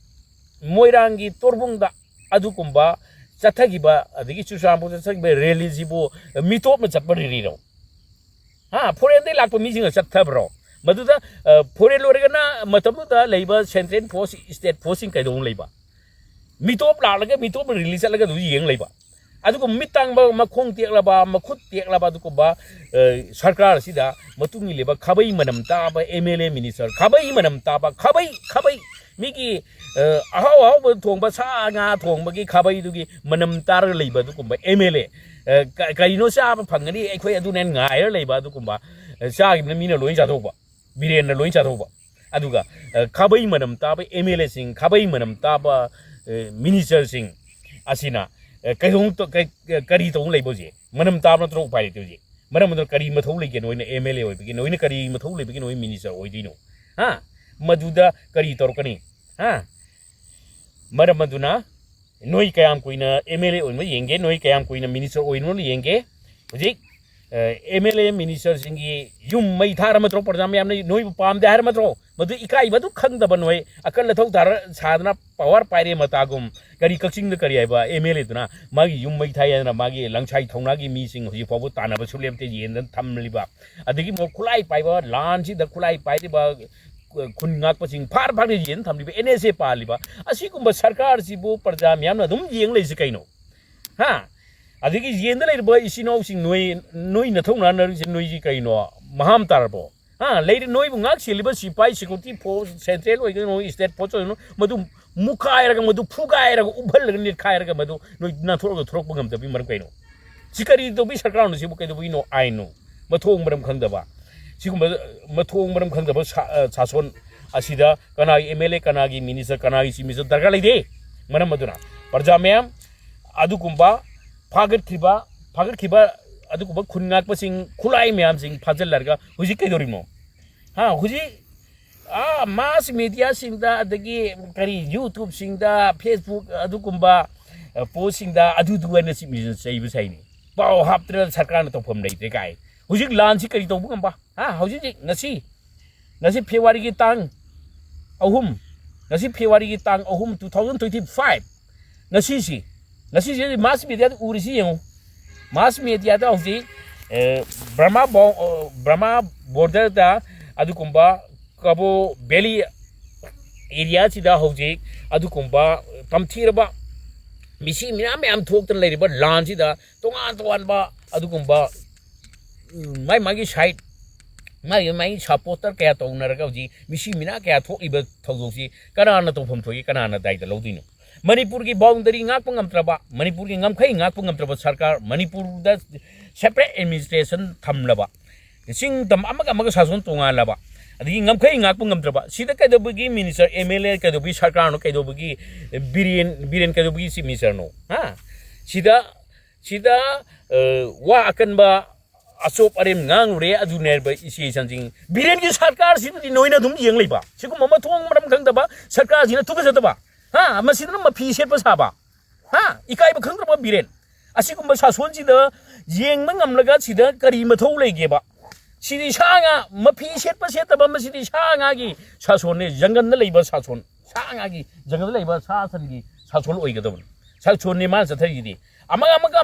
ꯃꯣꯏꯔꯥꯡꯒꯤ ꯇꯣꯔꯕꯨꯡꯗ ꯑꯗꯨꯒꯨꯝꯕ ꯆꯠꯊꯈꯤꯕ, ꯑꯗꯒꯤ ꯆꯨꯔꯆꯥꯟꯄꯨꯔ ꯆꯠꯊꯈꯤꯕ ꯔꯦꯂꯤꯁꯤꯕꯨ ꯃꯤꯇꯣꯞꯅ ꯆꯠꯄ ꯔꯦꯂꯤꯔꯣ? ꯍꯥ? ꯐꯣꯔꯦꯟꯗꯩ ꯂꯥꯛꯄ ꯃꯤꯁꯤꯡꯅ ꯆꯠꯊꯕ꯭ꯔꯣ? ꯃꯗꯨꯗ, ꯑ, ꯐꯣꯔꯦꯟ ꯂꯣꯏꯔꯒꯅ ꯃꯇꯝꯗꯨꯗ ꯂꯩꯕ ꯁꯦꯟꯇ꯭ꯔꯦꯜ ꯐꯣꯔꯁ, ꯁ꯭ꯇꯦꯠ ꯐꯣꯔꯁꯁꯤꯡ ꯀꯩꯗꯧꯅ ꯂꯩꯕ? ꯃꯤꯇꯣꯞ ꯂꯥꯛꯂꯒ ꯃꯤꯇꯣꯞꯅ ꯔꯦꯂꯤ ꯆꯠꯂꯒ ꯑꯗꯨ ꯌꯦꯡ ꯂꯩꯕ? ꯑꯗꯨꯒ ꯃꯤꯠ ꯇꯥꯡꯕ, ꯃꯈꯣꯡ ꯇꯦꯛꯂꯕ, ꯃꯈꯨꯠ ꯇꯦꯛꯂꯕ ꯑꯗꯨꯒꯨꯝꯕ, ꯑ, ꯁꯔꯀꯥꯔ ꯑꯁꯤꯗ ꯃꯇꯨꯡ ꯏꯜꯂꯤꯕ ꯈꯥꯕꯩ ꯃꯅꯝ ꯇꯥꯕ ꯑꯦꯝ ꯑꯦꯜ ꯑꯦ, ꯃꯤꯅꯤꯁꯇꯔ, ꯈꯥꯕꯩ ꯃꯅꯝ ꯇꯥꯕ, ꯈꯥꯕꯩ, ꯈꯥꯕꯩ, ꯃꯤꯒꯤ, ꯑ, ꯑꯍꯥꯎ ꯑꯍꯥꯎꯕ ꯊꯣꯡꯕ, ꯁꯥ ꯉꯥ ꯊꯣꯡꯕꯒꯤ ꯈꯥꯕꯩꯗꯨꯒꯤ ꯃꯅꯝ ꯇꯥꯔꯒ ꯂꯩꯕ ꯑꯗꯨꯒꯨꯝꯕ ꯑꯦꯝ ꯑꯦꯜ ꯑꯦ, ꯑ, ꯀ-, ꯀꯔꯤꯅꯣ ꯆꯥꯕ ꯐꯪꯒꯅꯤ, ꯑꯩꯈꯣꯏ ꯑꯗꯨꯅꯦ ꯉꯥꯏꯔ ꯂꯩꯕ ꯑꯗꯨꯒꯨꯝꯕ, ꯑ, ꯆꯥꯈꯤꯕꯅ ꯃꯤꯅ ꯂꯣꯏ ꯆꯥꯊꯣꯛꯄ, ꯕꯤꯔꯦꯟꯅ ꯂꯣꯏ ꯆꯥꯊꯣꯛꯄ꯫ ꯑꯗꯨꯒ, ꯑ, ꯈꯥꯕꯩ ꯃꯅꯝ ꯇꯥꯕ ꯑꯦꯝ ꯑꯦꯜ ꯑꯦꯁꯤꯡ, ꯈꯥꯕꯩ ꯃꯅꯝ ꯇꯥꯕ, ꯑ, ꯃꯤꯅꯤꯁꯇꯔꯁꯤꯡ ꯑꯁꯤꯅ, ꯑ, ꯀꯩꯗꯧ-, ꯀꯩ-, ꯀꯔꯤ ꯇꯧ ꯂꯩꯕ ꯍꯧꯖꯤꯛ? ꯃꯅꯝ ꯇꯥꯕ ꯅꯠꯇ꯭ꯔꯣ ꯎꯄꯥꯏ ꯂꯩꯇꯦ ꯍꯧꯖꯤꯛ? ꯃꯔꯝ ꯑꯗꯨꯅ ꯀꯔꯤ ꯃꯊꯧ ꯂꯩꯒꯦ ꯅꯣꯏꯅ ꯑꯦꯝ ꯑꯦꯜ ꯑꯦ ꯑꯣꯏꯕꯒꯤ? ꯅꯣꯏꯅ ꯀꯔꯤ ꯃꯊꯧ ꯂꯩꯕꯒꯤ ꯅꯣꯏ ꯃꯤꯅꯤꯁꯇꯔ ꯑꯣꯏꯗꯣꯏꯅꯣ? ꯍꯥ? ꯃꯗꯨꯗ ꯀꯔꯤ ꯇꯧꯔꯛꯀꯅꯤ? ꯍꯥ? ꯃꯔꯝ ꯑꯗꯨꯅ ꯅꯣꯏ ꯀꯌꯥꯝ ꯀꯨꯏꯅ ꯑꯦꯝ ꯑꯦꯜ ꯑꯦ ꯑꯣꯏꯅꯕ ꯌꯦꯡꯒꯦ, ꯅꯣꯏ ꯀꯌꯥꯝ ꯀꯨꯏꯅ ꯃꯤꯅꯤꯁꯇꯔ ꯑꯣꯏꯅꯕ ꯌꯦꯡꯒꯦ? ꯍꯧꯖꯤꯛ ꯑꯦꯝ ꯑꯦꯜ ꯑꯦ ꯃꯤꯅꯤꯁꯇꯔꯁꯤꯡꯒꯤ ꯌꯨꯝ ꯃꯩ ꯊꯥꯔ ꯃꯠꯇ꯭ꯔꯣ ꯄ꯭ꯔꯖꯥ ꯃꯌꯥꯝꯅ ꯅꯣꯏꯕꯨ ꯄꯥꯝꯗꯦ ꯍꯥꯏꯔ ꯃꯠꯇ꯭ꯔꯣ? ꯃꯗꯨ ꯏꯀꯥꯏꯕ ꯑꯗꯨ ꯈꯪꯗꯕ ꯅꯣꯏ ꯑꯀꯜ ꯑꯊꯧ ꯊꯥꯔ ꯁꯥꯗꯅ ꯄꯋꯥꯔ ꯄꯥꯏꯔꯦ ꯃꯇꯥꯒꯨꯝ, ꯀꯔꯤ ꯀꯛꯆꯤꯡꯗ ꯀꯔꯤ ꯍꯥꯏꯕ ꯑꯦꯝ ꯑꯦꯜ ꯑꯦꯗꯨꯅ ꯃꯥꯒꯤ ꯌꯨꯝ ꯃꯩ ꯊꯥꯏ ꯍꯥꯏꯗꯅ ꯃꯥꯒꯤ ꯂꯪꯁꯥꯏ ꯊꯧꯅꯥꯒꯤ ꯃꯤꯁꯤꯡ ꯍꯧꯖꯤꯛ ꯐꯥꯎꯕ ꯇꯥꯟꯅꯕꯁꯨ ꯂꯦꯞꯇꯦ, ꯌꯦꯟꯗꯅ ꯊꯝꯂꯤꯕ, ꯑꯗꯒꯤ ꯑꯃꯨꯛ ꯈꯨꯠꯂꯥꯏ ꯄꯥꯏꯕ, ꯂꯥꯟꯁꯤꯗ ꯈꯨꯠꯂꯥꯏ ꯄꯥꯏꯔꯤꯕ ꯈꯨꯟ ꯉꯥꯛꯄꯁꯤꯡ ꯐꯥꯔ ꯐꯥꯔ ꯌꯦꯟ ꯊꯝꯂꯤꯕ, ꯑꯦꯟ ꯑꯦꯁ ꯑꯦ ꯄꯥꯜꯂꯤꯕ, ꯑꯁꯤꯒꯨꯝꯕ ꯁꯔꯀꯥꯔꯁꯤꯕꯨ ꯄ꯭ꯔꯖꯥ ꯃꯤꯌꯥꯝꯅ ꯑꯗꯨꯝ ꯌꯦꯡ ꯂꯩꯁꯤ ꯀꯩꯅꯣ? ꯍꯥ? ꯑꯗꯒꯤ ꯌꯦꯟꯗ ꯂꯩꯔꯤꯕ ꯏꯆꯤꯟ ꯏꯅꯥꯎꯁꯤꯡ, ꯅꯣꯏ, ꯅꯣꯏ ꯅꯊꯧꯅꯥꯅꯔꯤꯁꯦ ꯅꯣꯏꯒꯤ ꯀꯩꯅꯣ? ꯃꯍꯥꯝ ꯇꯥꯔꯕꯣ? ꯍꯥ? ꯂꯩꯔꯤ, ꯅꯣꯏꯕꯨ ꯉꯥꯛ ꯁꯦꯜꯂꯤꯕ ꯁꯤꯐꯥꯏ, ꯁꯦꯀ꯭ꯌꯨꯔꯤꯇꯤ ꯐꯣꯔꯁ, ꯁꯦꯟꯇ꯭ꯔꯦꯜ ꯑꯣꯏꯒꯅꯣ, ꯁ꯭ꯇꯦꯠ ꯐꯣꯔꯁ ꯑꯣꯏꯒꯅꯣ, ꯃꯗꯨ ꯃꯨꯈꯥꯏꯔꯒ, ꯃꯗꯨ ꯐꯨꯒꯥꯏꯔꯒ, ꯎꯞꯍꯜꯂꯒ, ꯅꯦꯠꯈꯥꯏꯔꯒ, ꯃꯗꯨ ꯅꯣꯏ ꯅꯥꯟꯊꯣꯛꯑꯒ ꯊꯣꯔꯛꯄ ꯉꯝꯗꯕꯒꯤ ꯃꯔꯝ ꯀꯩꯅꯣ? ꯁꯤ ꯀꯔꯤ ꯇꯧꯕꯤ ꯁꯔꯀꯥꯔꯅꯣ? ꯁꯤꯕꯨ ꯀꯩꯗꯧꯕꯒꯤꯅꯣ? ꯑꯥꯏꯟꯅꯣ? ꯃꯊꯣꯡ ꯃꯔꯝ ꯈꯪꯗꯕ, ꯁꯤꯒꯨꯝꯕ ꯃꯊꯣꯡ ꯃꯔꯝ ꯈꯪꯗꯕ ꯁꯥ-, ꯑ, ꯁꯥꯁꯣꯟ ꯑꯁꯤꯗ ꯀꯅꯥꯒꯤ ꯑꯦꯝ ꯑꯦꯜ ꯑꯦ, ꯀꯅꯥꯒꯤ ꯃꯤꯅꯤꯁꯇꯔ, ꯀꯅꯥꯒꯤ ꯆꯤꯐ ꯃꯤꯅꯤꯁꯇꯔ ꯗꯔꯀꯥꯔ ꯂꯩꯇꯦ꯫ ꯃꯔꯝ ꯑꯗꯨꯅ ꯄ꯭ꯔꯖꯥ ꯃꯌꯥꯝ, ꯑꯗꯨꯒꯨꯝꯕ ꯐꯥꯒꯠꯈꯤꯕ, ꯐꯥꯒꯠꯈꯤꯕ ꯑꯗꯨꯒꯨꯝꯕ ꯈꯨꯟ ꯉꯥꯛꯄꯁꯤꯡ, ꯈꯨꯠꯂꯥꯏ ꯃꯌꯥꯝꯁꯤꯡ ꯐꯥꯖꯤꯜꯂꯔꯒ ꯍꯧꯖꯤꯛ ꯀꯩꯗꯧꯔꯤꯃꯣ? ꯍꯥ, ꯍꯧꯖꯤꯛ, ꯑꯥ, ꯃꯥꯁ ꯃꯦꯗꯤꯌꯥꯁꯤꯡꯗ, ꯑꯗꯒꯤ ꯀꯔꯤ, YouTubeꯁꯤꯡꯗ, Facebook, ꯑꯗꯨꯒꯨꯝꯕ, ꯑ, ꯄꯣꯁꯁꯤꯡꯗ ꯑꯗꯨꯗꯨ ꯑꯣꯏꯅ ꯆꯤꯞ ꯃꯤꯅꯤꯁꯇꯔ ꯆꯩꯕ ꯁꯥꯏꯅꯤ꯫ ꯄꯥꯎ ꯍꯥꯞꯇꯅ ꯁꯔꯀꯥꯔꯅ ꯇꯧꯐꯝ ꯂꯩꯇ꯭ꯔꯦ ꯀꯥꯏ꯫ ꯍꯧꯖꯤꯛ ꯂꯥꯟꯁꯤ ꯀꯔꯤ ꯇꯧꯕ ꯉꯝꯕ? ꯍꯥ? ꯍꯧꯖꯤꯛ ꯍꯧꯖꯤꯛ ꯉꯁꯤ, ꯉꯁꯤ ꯐꯦꯕ꯭ꯔꯨꯋꯥꯔꯤꯒꯤ ꯇꯥꯡ ꯑꯍꯨꯝ, ꯉꯁꯤ ꯐꯦꯕ꯭ꯔꯨꯋꯥꯔꯤꯒꯤ ꯇꯥꯡ ꯑꯍꯨꯝ, two thousand twenty five, ꯉꯁꯤꯁꯤ, ꯉꯁꯤꯁꯤ ꯃꯥꯁ ꯃꯦꯗꯤꯌꯥꯗ ꯎꯔꯤꯁꯤ ꯌꯦꯡꯉꯨ꯫ ꯃꯥꯁ ꯃꯦꯗꯤꯌꯥꯗ ꯍꯧꯖꯤꯛ, ꯑꯦ, ꯕꯔꯃꯥ ꯕꯣ-, ꯑ, ꯕꯔꯃꯥ ꯕꯣꯔꯗꯔꯗ ꯑꯗꯨꯒꯨꯝꯕ ꯀꯕꯣ ꯚꯦꯂꯤ ꯑꯦꯔꯤꯌꯥꯁꯤꯗ ꯍꯧꯖꯤꯛ ꯑꯗꯨꯒꯨꯝꯕ ꯇꯝꯊꯤꯔꯕ ꯃꯤꯁꯤ ꯃꯤꯅꯥ ꯃꯌꯥꯝ ꯊꯣꯛꯇꯅ ꯂꯩꯔꯤꯕ ꯂꯥꯟꯁꯤꯗ ꯇꯣꯉꯥꯟ ꯇꯣꯉꯥꯟꯕ ꯑꯗꯨꯒꯨꯝꯕ, ꯎꯝ, ꯃꯥꯏ ꯃꯥꯒꯤ ꯁꯥꯏꯠ, ꯃꯥꯒꯤ ꯃꯥꯒꯤ ꯁꯄꯣꯔꯇꯔ ꯀꯌꯥ ꯇꯧꯅꯔꯒ ꯍꯧꯖꯤꯛ ꯃꯤꯁꯤ ꯃꯤꯅꯥ ꯀꯌꯥ ꯊꯣꯛꯂꯤꯕ ꯊꯧꯗꯣꯛꯁꯤ ꯀꯅꯥꯅ ꯇꯧꯐꯝ ꯊꯣꯛꯏ, ꯀꯅꯥꯅ ꯗꯥꯏꯇ ꯂꯧꯗꯣꯏꯅꯣ? ꯃꯅꯤꯄꯨꯔꯒꯤ ꯕꯥꯎꯟꯗꯔꯤ ꯉꯥꯛꯄ ꯉꯝꯗ꯭ꯔꯕ, ꯃꯅꯤꯄꯨꯔꯒꯤ ꯉꯝꯈꯩ ꯉꯥꯛꯄ ꯉꯝꯗ꯭ꯔꯕ ꯁꯔꯀꯥꯔ, ꯃꯅꯤꯄꯨꯔꯗ ꯁꯦꯄꯔꯦꯠ ꯑꯦꯗꯃꯤꯅꯤꯁꯇ꯭ꯔꯦꯁꯟ ꯊꯝꯂꯕ, ꯆꯤꯡ ꯇꯝ ꯑꯃꯒ ꯑꯃꯒ ꯁꯥꯁꯣꯟ ꯇꯣꯉꯥꯜꯂꯕ, ꯑꯗꯒꯤ ꯉꯝꯈꯩ ꯉꯥꯛꯄ ꯉꯝꯗ꯭ꯔꯕ, ꯁꯤꯗ ꯀꯩꯗꯧꯕꯒꯤ ꯃꯤꯅꯤꯁꯇꯔ, ꯑꯦꯝ ꯑꯦꯜ ꯑꯦ ꯀꯩꯗꯧꯕꯒꯤ ꯁꯔꯀꯥꯔꯅꯣ, ꯀꯩꯗꯧꯕꯒꯤ ꯕꯤꯔꯦꯟ, ꯕꯤꯔꯦꯟ ꯀꯩꯗꯧꯕꯒꯤ ꯆꯤꯐ ꯃꯤꯅꯤꯁꯇꯔꯅꯣ? ꯍꯥ? ꯁꯤꯗ, ꯁꯤꯗ, ꯑ, ꯋꯥ ꯑꯀꯟꯕ ꯑꯆꯣꯞ ꯑꯔꯦꯝ ꯉꯥꯡꯂꯨꯔꯦ꯫ ꯑꯗꯨꯅꯦꯕ ꯏꯆꯦ ꯏꯆꯟꯁꯤꯡ, ꯕꯤꯔꯦꯟꯒꯤ ꯁꯔꯀꯥꯔꯁꯤꯗꯗꯤ ꯅꯣꯏꯅ ꯑꯗꯨꯝ ꯌꯦꯡ ꯂꯩꯕ꯫ ꯁꯤꯒꯨꯝꯕ ꯃꯊꯣꯡ ꯃꯔꯝ ꯈꯪꯗꯕ ꯁꯔꯀꯥꯔꯁꯤꯅ ꯊꯨꯀꯠꯆꯗꯕ, ꯍꯥ, ꯃꯁꯤꯗꯅ ꯃꯐꯤ ꯁꯦꯠꯄ ꯁꯥꯕ, ꯍꯥ, ꯏꯀꯥꯏꯕ ꯈꯪꯗ꯭ꯔꯕ ꯕꯤꯔꯦꯟ꯫ ꯑꯁꯤꯒꯨꯝꯕ ꯁꯥꯁꯣꯟꯁꯤꯗ ꯌꯦꯡꯕ ꯉꯝꯂꯒ ꯁꯤꯗ ꯀꯔꯤ ꯃꯊꯧ ꯂꯩꯒꯦꯕ? ꯁꯤꯗꯤ ꯁꯥ ꯉꯥ, ꯃꯐꯤ ꯁꯦꯠꯄ ꯁꯦꯠꯇꯕ, ꯃꯁꯤꯗꯤ ꯁꯥ ꯉꯥꯒꯤ ꯁꯥꯁꯣꯟꯅꯦ, ꯖꯪꯒꯜꯗ ꯂꯩꯕ ꯁꯥꯁꯣꯟ, ꯁꯥ ꯉꯥꯒꯤ ꯖꯪꯒꯜꯗ ꯂꯩꯕ ꯁꯥ ꯁꯟꯒꯤ ꯁꯥꯁꯣꯟ ꯑꯣꯏꯒꯗꯕꯅꯤ꯫ ꯁꯥꯁꯣꯟꯅꯤ ꯃꯥꯅ ꯆꯠꯊꯔꯤꯁꯤꯗꯤ꯫ ꯑꯃꯒ ꯑꯃꯒ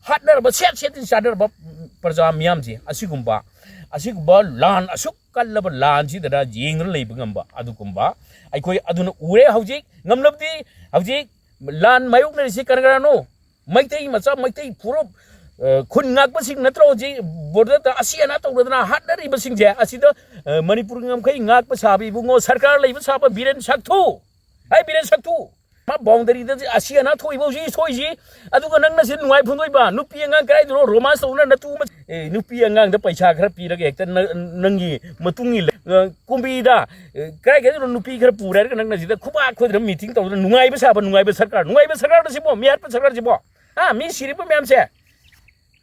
ꯍꯥꯠꯅꯔꯕ, ꯁꯦꯠ ꯁꯦꯠꯇꯤ ꯆꯥꯅꯔꯕ ꯄ꯭ꯔꯖꯥ ꯃꯤꯌꯥꯝꯁꯦ, ꯑꯁꯤꯒꯨꯝꯕ, ꯑꯁꯤꯒꯨꯝꯕ ꯂꯥꯟ, ꯑꯁꯨꯛ ꯀꯜꯂꯕ ꯂꯥꯟꯁꯤꯗꯅ ꯌꯦꯡꯗꯨꯅ ꯂꯩꯕ ꯉꯝꯕ ꯑꯗꯨꯒꯨꯝꯕ ꯑꯩꯈꯣꯏ ꯑꯗꯨꯅ ꯎꯔꯦ꯫ ꯍꯧꯖꯤꯛ ꯉꯝꯂꯕꯗꯤ ꯍꯧꯖꯤꯛ ꯂꯥꯟ ꯃꯥꯌꯣꯛꯅꯔꯤꯁꯤ ꯀꯅꯥ ꯀꯅꯥꯅꯣ? ꯃꯩꯇꯩ ꯃꯆꯥ, ꯃꯩꯇꯩ ꯐꯨꯔꯨꯞ, ꯑ, ꯈꯨꯟ ꯉꯥꯛꯄꯁꯤꯡ ꯅꯠꯇ꯭ꯔꯣ ꯍꯧꯖꯤꯛ ꯕꯣꯔꯗꯔꯗ ꯑꯁꯤ ꯑꯅꯥ ꯇꯧꯗꯅ ꯍꯥꯠꯅꯔꯤꯕꯁꯤꯡꯁꯦ? ꯑꯁꯤꯗ, ꯑ, ꯃꯅꯤꯄꯨꯔꯒꯤ ꯉꯝꯈꯩ ꯉꯥꯛꯄ ꯁꯥꯕ ꯏꯕꯨꯡꯉꯣ, ꯁꯔꯀꯥꯔ ꯂꯩꯕ ꯁꯥꯕ ꯕꯤꯔꯦꯟ ꯁꯛꯊꯨ, ꯍꯥꯏ ꯕꯤꯔꯦꯟ ꯁꯛꯊꯨ, ꯃꯥ ꯕꯥꯎꯟꯗꯔꯤꯗ ꯑꯁꯤ ꯑꯅꯥ ꯊꯣꯛꯏꯕ ꯍꯧꯖꯤꯛ ꯁꯣꯏꯁꯤ꯫ ꯑꯗꯨꯒ ꯅꯪꯅ ꯁꯤ ꯅꯨꯡꯉꯥꯏ ꯐꯣꯡꯗꯣꯛꯏꯕ ꯅꯨꯄꯤ ꯑꯉꯥꯡ ꯀꯗꯥꯏꯗꯅꯣ ꯔꯣꯃꯥꯟꯁ ꯇꯧꯅ ꯅꯇꯨ ꯑꯃ, ꯑꯦ, ꯅꯨꯄꯤ ꯑꯉꯥꯡꯗ ꯄꯩꯁꯥ ꯈꯔ ꯄꯤꯔꯒ ꯍꯦꯛꯇ ꯅ-, ꯅꯪꯒꯤ ꯃꯇꯨꯡ ꯏꯜꯂꯦ꯫ ꯑ, ꯀꯨꯝꯕꯤꯗ, ꯑ, ꯀꯗꯥꯏ ꯀꯗꯥꯏꯗꯅꯣ ꯅꯨꯄꯤ ꯈꯔ ꯄꯨꯔꯦ ꯍꯥꯏꯔꯒ ꯅꯪꯅ ꯁꯤꯗ ꯈꯨꯕꯥꯛ ꯈꯣꯏꯗꯅ ꯃꯤꯇꯤꯡ ꯇꯧꯗꯅ ꯅꯨꯡꯉꯥꯏꯕ ꯁꯥꯕ ꯅꯨꯡꯉꯥꯏꯕ ꯁꯔꯀꯥꯔ, ꯅꯨꯡꯉꯥꯏꯕ ꯁꯔꯀꯥꯔꯗ ꯁꯤꯕꯣ, ꯃꯤꯍꯥꯠꯄ ꯁꯔꯀꯥꯔꯁꯤꯕꯣ? ꯍꯥ, ꯃꯤ ꯁꯤꯔꯤꯕ ꯃꯌꯥꯝꯁꯦ?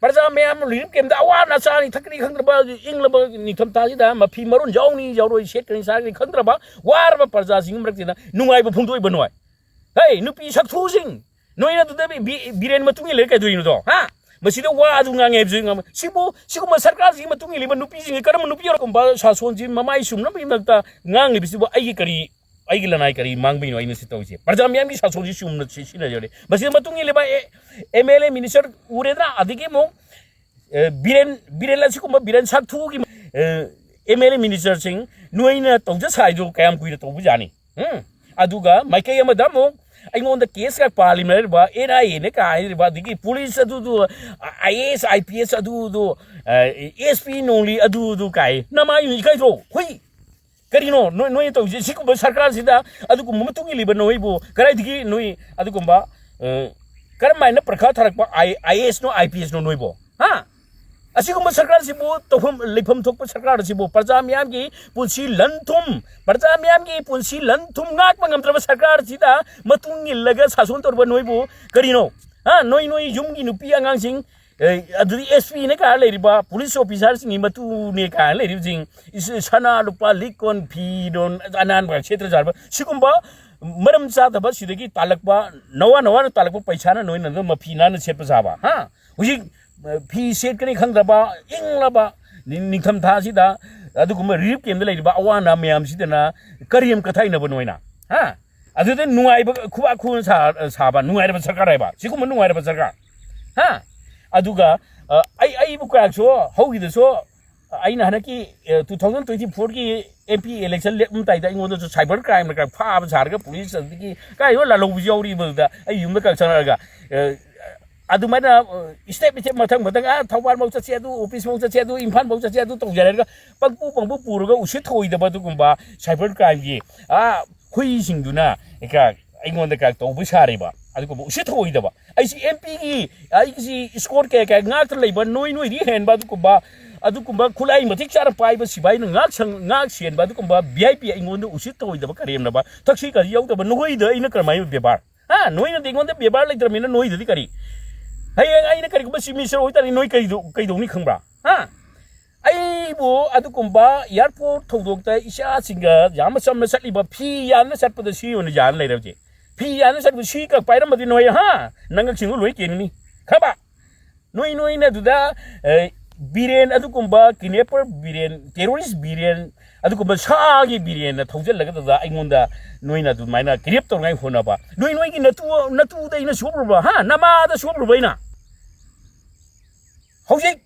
ꯄ꯭ꯔꯖꯥ ꯃꯌꯥꯝ ꯔꯤꯂꯤꯐ ꯀꯦꯝꯗ ꯑꯋꯥ ꯑꯅꯥ ꯆꯥꯅꯤ ꯊꯛꯀꯅꯤ ꯈꯪꯗ꯭ꯔꯕ ꯏꯪꯂꯕ ꯅꯤꯡꯊꯝꯊꯥꯁꯤꯗ ꯃꯐꯤ ꯃꯔꯣꯟ ꯌꯥꯎꯅꯤ ꯌꯥꯎꯔꯣꯏ, ꯁꯦꯠꯀꯅꯤ ꯆꯥꯒꯅꯤ ꯈꯪꯗ꯭ꯔꯕ ꯋꯥꯔꯕ ꯄ꯭ꯔꯖꯥꯁꯤꯡꯒꯤ ꯃꯔꯛꯁꯤꯗ ꯅꯨꯡꯉꯥꯏꯕ ꯐꯣꯡꯗꯣꯛꯏꯕ ꯅꯣꯏ? ꯍꯦ, ꯅꯨꯄꯤ ꯁꯛꯊꯨꯁꯤꯡ, ꯅꯣꯏꯅ ꯑꯗꯨꯗ ꯕꯤ-, ꯕꯤ-, ꯕꯤꯔꯦꯟ ꯃꯇꯨꯡ ꯏꯜꯂꯒ ꯀꯩꯗꯧꯔꯤꯅꯣꯗꯣ? ꯍꯥ? ꯃꯁꯤꯗ ꯋꯥ ꯑꯗꯨ ꯉꯥꯡꯉꯦ ꯍꯥꯏꯕꯁꯨ ꯉꯥꯡꯕ꯫ ꯁꯤꯕꯨ, ꯁꯤꯒꯨꯝꯕ ꯁꯔꯀꯥꯔꯁꯤꯒꯤ ꯃꯇꯨꯡ ꯏꯜꯂꯤꯕ ꯅꯨꯄꯤꯁꯤꯡꯒꯤ ꯀꯔꯝꯕ ꯅꯨꯄꯤ ꯑꯣꯏꯔꯀꯨꯝꯕ ꯁꯥꯁꯣꯟꯁꯤ ꯃꯃꯥꯏ ꯁꯨꯝꯅꯕꯒꯤꯗꯃꯛꯇ ꯉꯥꯡꯂꯤꯕꯁꯤꯕꯨ ꯑꯩꯒꯤ ꯀꯔꯤ, ꯑꯩꯒꯤ ꯂꯅꯥꯏ ꯀꯔꯤ ꯃꯥꯡꯕꯩꯅꯣ ꯑꯩꯅ ꯁꯤ ꯇꯧꯔꯤꯁꯦ? ꯄ꯭ꯔꯖꯥ ꯃꯤꯌꯥꯝꯒꯤ ꯁꯥꯁꯣꯟꯁꯤ ꯆꯨꯝꯅ ꯁꯤ-, ꯁꯤꯖꯤꯟꯅꯖꯔꯦ꯫ ꯃꯁꯤꯗ ꯃꯇꯨꯡ ꯏꯜꯂꯤꯕ ꯑꯦ-, ꯑꯦꯝ ꯑꯦꯜ ꯑꯦ ꯃꯤꯅꯤꯁꯇꯔ ꯎꯔꯦꯗꯅ, ꯑꯗꯒꯤ ꯑꯃꯨꯛ, ꯑꯦ, ꯕꯤꯔꯦꯟ, ꯕꯤꯔꯦꯟ ꯑꯁꯤꯒꯨꯝꯕ ꯕꯤꯔꯦꯟ ꯁꯛꯊꯨꯒꯤ, ꯑꯦ, ꯑꯦꯝ ꯑꯦꯜ ꯑꯦ ꯃꯤꯅꯤꯁꯇꯔꯁꯤꯡ ꯅꯣꯏꯅ ꯇꯧꯖ ꯁꯥꯏꯗꯣ ꯀꯌꯥꯝ ꯀꯨꯏꯅ ꯇꯧꯕꯖꯥꯠꯅꯤ? ꯎꯝ? ꯑꯗꯨꯒ ꯃꯥꯏꯀꯩ ꯑꯃꯗ ꯑꯃꯨꯛ ꯑꯩꯉꯣꯟꯗ ꯀꯦꯁꯀ ꯄꯥꯜꯂꯤꯕ ꯑꯦꯟ ꯑꯥꯏ ꯑꯦꯅ ꯀꯥꯏꯔꯤꯕ, ꯑꯗꯒꯤ ꯄꯨꯂꯤꯁ ꯑꯗꯨꯗꯨ, I A S, I P S ꯑꯗꯨꯗꯨ, ꯑꯦꯁ ꯄꯤ ꯅꯣꯡꯂꯤ ꯑꯗꯨꯗꯨ ꯀꯥꯏ꯫ ꯅꯃꯥꯏ ꯏꯀꯥꯏꯗ꯭ꯔꯣ? ꯍꯨꯏ! ꯀꯔꯤꯅꯣ ꯅꯣꯏ, ꯅꯣꯏꯅ ꯇꯧꯔꯤꯁꯦ? ꯁꯤꯒꯨꯝꯕ ꯁꯔꯀꯥꯔꯁꯤꯗ ꯑꯗꯨꯒꯨꯝꯕ ꯃꯇꯨꯡ ꯏꯜꯂꯤꯕ ꯅꯣꯏꯕꯨ ꯀꯗꯥꯏꯗꯒꯤ ꯅꯣꯏ ꯑꯗꯨꯒꯨꯝꯕ, ꯑ, ꯀꯔꯝ ꯍꯥꯏꯅ ꯄꯔꯈꯥ ꯊꯥꯔꯛꯄ ꯑꯥꯏ ꯑꯦ ꯑꯦꯁꯅꯣ, ꯑꯥꯏ ꯄꯤ ꯑꯦꯁꯅꯣ ꯅꯣꯏꯕꯣ? ꯍꯥ? ꯑꯁꯤꯒꯨꯝꯕ ꯁꯔꯀꯥꯔꯁꯤꯕꯨ ꯇꯧꯐꯝ, ꯂꯩꯐꯝ ꯊꯣꯛꯄ ꯁꯔꯀꯥꯔ ꯑꯁꯤꯕꯨ ꯄ꯭ꯔꯖꯥ ꯃꯤꯌꯥꯝꯒꯤ ꯄꯨꯟꯁꯤ ꯂꯟ ꯊꯨꯝ, ꯄ꯭ꯔꯖꯥ ꯃꯤꯌꯥꯝꯒꯤ ꯄꯨꯟꯁꯤ ꯂꯟ ꯊꯨꯝ ꯉꯥꯛꯄ ꯉꯝꯗ꯭ꯔꯕ ꯁꯔꯀꯥꯔꯁꯤꯗ ꯃꯇꯨꯡ ꯏꯜꯂꯒ ꯁꯥꯁꯣꯟ ꯇꯧꯔꯕ ꯅꯣꯏꯕꯨ ꯀꯔꯤꯅꯣ? ꯍꯥ? ꯅꯣꯏ, ꯅꯣꯏ ꯌꯨꯝꯒꯤ ꯅꯨꯄꯤ ꯑꯉꯥꯡꯁꯤꯡ ꯑꯦ, ꯑꯗꯨꯗꯤ ꯑꯦꯁ ꯄꯤꯅꯦ ꯀꯥꯏꯅ ꯂꯩꯔꯤꯕ, ꯄꯨꯂꯤꯁ ꯑꯣꯐꯤꯁꯥꯔꯁꯤꯡꯒꯤ ꯃꯇꯨꯅꯦ ꯀꯥꯏꯅ ꯂꯩꯔꯤꯕꯁꯤꯡ, ꯏꯁ-, ꯁꯅꯥ ꯂꯨꯄꯥ, ꯂꯤꯛ ꯀꯣꯟ, ꯐꯤꯔꯣꯟ, ꯑꯅꯥꯟꯕ ꯁꯦꯠꯇ꯭ꯔ ꯆꯥꯔꯕ, ꯁꯤꯒꯨꯝꯕ ꯃꯔꯝ ꯆꯥꯗꯕ ꯁꯤꯗꯒꯤ ꯇꯥꯜꯂꯛꯄ, ꯅꯋꯥ ꯅꯋꯥꯅ ꯇꯥꯜꯂꯛꯄ ꯄꯩꯁꯥꯅ ꯅꯣꯏꯅ ꯑꯗꯨꯝ ꯃꯐꯤ ꯅꯥꯟꯅ ꯁꯦꯠꯄ ꯁꯥꯕ, ꯍꯥ? ꯍꯧꯖꯤꯛ, ꯑ, ꯐꯤ ꯁꯦꯠꯀꯅꯤ ꯈꯪꯗ꯭ꯔꯕ, ꯏꯪꯂꯕ ꯅꯤ-, ꯅꯤꯡꯊꯝꯊꯥꯁꯤꯗ ꯑꯗꯨꯒꯨꯝꯕ ꯔꯤꯂꯤꯐ ꯀꯦꯝꯗ ꯂꯩꯔꯤꯕ ꯑꯋꯥ ꯑꯅꯥ ꯃꯌꯥꯝꯁꯤꯗꯅ ꯀꯔꯤ ꯑꯃ ꯀꯊꯥꯏꯅꯕ ꯅꯣꯏꯅ? ꯍꯥ? ꯑꯗꯨꯗ ꯅꯨꯡꯉꯥꯏꯕ, ꯈꯨꯕꯥꯛ ꯈꯨꯅ ꯁꯥ-, ꯁꯥꯕ, ꯅꯨꯡꯉꯥꯏꯔꯕ ꯁꯔꯀꯥꯔ ꯍꯥꯏꯕ, ꯁꯤꯒꯨꯝꯕ ꯅꯨꯡꯉꯥꯏꯔꯕ ꯁꯔꯀꯥꯔ? ꯍꯥ? ꯑꯗꯨꯒ, ꯑ, ꯑꯩ, ꯑꯩꯕꯨ ꯀꯌꯥꯁꯨ ꯍꯧꯈꯤꯗꯁꯨ, ꯑꯩꯅ ꯍꯟꯗꯛꯀꯤ, ꯑ, two thousand twenty fourꯒꯤ M P election ꯂꯦꯞꯂꯝꯗꯥꯏꯗ ꯑꯩꯉꯣꯟꯗꯁꯨ cyber crimeꯅ ꯀꯌꯥ ꯐꯥꯕ ꯁꯥꯔꯒ ꯄꯨꯂꯤꯁ ꯑꯗꯒꯤ ꯀꯥꯏꯗꯣ ꯂꯥꯜꯍꯧꯕꯁꯨ ꯌꯥꯎꯔꯤꯕꯗꯨꯗ ꯑꯩ ꯌꯨꯝꯗ ꯀꯌꯥ ꯆꯪꯉꯛꯑꯒ, ꯑ, ꯑꯗꯨꯃꯥꯏꯅ, ꯑ, step step ꯃꯊꯪ ꯃꯊꯪ, ꯑ, ꯊꯧꯕꯥꯜꯐꯧ ꯆꯠꯁꯦ ꯑꯗꯨ, officeꯐꯧ ꯆꯠꯁꯦ ꯑꯗꯨ, ꯏꯝꯐꯥꯜꯐꯧ ꯆꯠꯁꯦ ꯑꯗꯨ ꯇꯧꯖꯔꯒ ꯄꯪꯄꯨ ꯄꯪꯄꯨ ꯄꯨꯔꯒ ꯎꯁꯤꯠ ꯊꯑꯣꯏꯗꯕ ꯑꯗꯨꯒꯨꯝꯕ cyber crimeꯒꯤ, ꯑ, ꯍꯨꯏꯁꯤꯡꯗꯨꯅ ꯀ-, ꯑꯩꯉꯣꯟꯗ ꯀ-, ꯇꯧꯕ ꯁꯥꯔꯤꯕ ꯑꯗꯨꯒꯨꯝꯕ ꯎꯁꯤꯠ ꯊꯑꯣꯏꯗꯕ꯫ ꯑꯩꯁꯤ M Pꯒꯤ, ꯑꯩꯒꯤꯁꯤ escort ꯀꯌꯥ ꯀꯌꯥ ꯉꯥꯛꯇ ꯂꯩꯕ, ꯅꯣꯏ ꯅꯣꯏꯗꯤ ꯍꯦꯟꯕ ꯑꯗꯨꯒꯨꯝꯕ, ꯑꯗꯨꯒꯨꯝꯕ ꯈꯨꯠꯂꯥꯏ ꯃꯇꯤꯛ ꯆꯥꯅ ꯄꯥꯏꯕ ꯁꯤꯕꯥꯏꯅ ꯉꯥꯛ ꯁꯪ-, ꯉꯥꯛ ꯁꯦꯟꯕ ꯑꯗꯨꯒꯨꯝꯕ V I P ꯑꯩꯉꯣꯟꯗ ꯎꯁꯤꯠ ꯊꯑꯣꯏꯗꯕ ꯀꯔꯦꯝꯅꯕ, ꯊꯛꯁꯤ ꯈꯥꯁꯤ ꯌꯥꯎꯗꯕ ꯅꯈꯣꯏꯗ ꯑꯩꯅ ꯀꯔꯝꯍꯥꯏꯅ ꯕꯦꯕꯥꯔ? ꯍꯥ? ꯅꯣꯏꯅꯗꯤ ꯑꯩꯉꯣꯟꯗ ꯕꯦꯕꯥꯔ ꯂꯩꯇ꯭ꯔꯕꯅꯤꯅ ꯅꯣꯏꯗꯗꯤ ꯀꯔꯤ? ꯍꯌꯦꯡ ꯑꯩꯅ ꯀꯔꯤꯒꯨꯝꯕ chief minister ꯑꯣꯏꯇꯥꯔꯗꯤ ꯅꯣꯏ ꯀꯩꯗꯧ-, ꯀꯩꯗꯧꯅꯤ ꯈꯪꯕ꯭ꯔꯥ? ꯍꯥ? ꯑꯩꯕꯨ ꯑꯗꯨꯒꯨꯝꯕ airport ꯊꯧꯗꯣꯛꯇ ꯏꯆꯥꯁꯤꯡꯒ ꯌꯥꯝꯅ ꯆꯝꯅ ꯆꯠꯂꯤꯕ, ꯐꯤ ꯌꯥꯟꯅ ꯆꯠꯄꯗ ꯁꯤ ꯑꯣꯏꯅ ꯌꯥꯟ ꯂꯩꯔꯕꯁꯦ꯫ ꯐꯤ ꯌꯥꯟꯅ ꯆꯠꯄꯗ ꯁꯤ ꯀꯛ ꯄꯥꯏꯔꯝꯃꯗꯤ ꯅꯣꯏ, ꯍꯥ? ꯅꯪꯒꯛꯁꯤꯡꯗꯨ ꯂꯣꯏ ꯀꯦꯟꯒꯅꯤ꯫ ꯈꯪꯕ? ꯅꯣꯏ, ꯅꯣꯏꯅ ꯑꯗꯨꯗ, ꯑꯦ, ꯕꯤꯔꯦꯟ ꯑꯗꯨꯒꯨꯝꯕ, kidnapper ꯕꯤꯔꯦꯟ, terrorist ꯕꯤꯔꯦꯟ, ꯑꯗꯨꯒꯨꯝꯕ ꯁꯥꯒꯤ ꯕꯤꯔꯦꯟꯅ ꯊꯧꯖꯤꯜꯂꯒ ꯑꯗꯨꯗ ꯑꯩꯉꯣꯟꯗ ꯅꯣꯏꯅ ꯑꯗꯨꯃꯥꯏꯅ ꯀꯤꯔꯦꯞ ꯇꯧꯅꯉꯥꯏ ꯍꯣꯠꯅꯕ꯫ ꯅꯣꯏ, ꯅꯣꯏꯒꯤ ꯅꯇꯨ, ꯅꯇꯨꯗ ꯑꯩꯅ ꯁꯣꯛꯂꯨꯕ, ꯍꯥ? ꯅꯃꯥꯗ ꯁꯣꯛꯂꯨꯕ ꯑꯩꯅ? ꯍꯧꯖꯤꯛ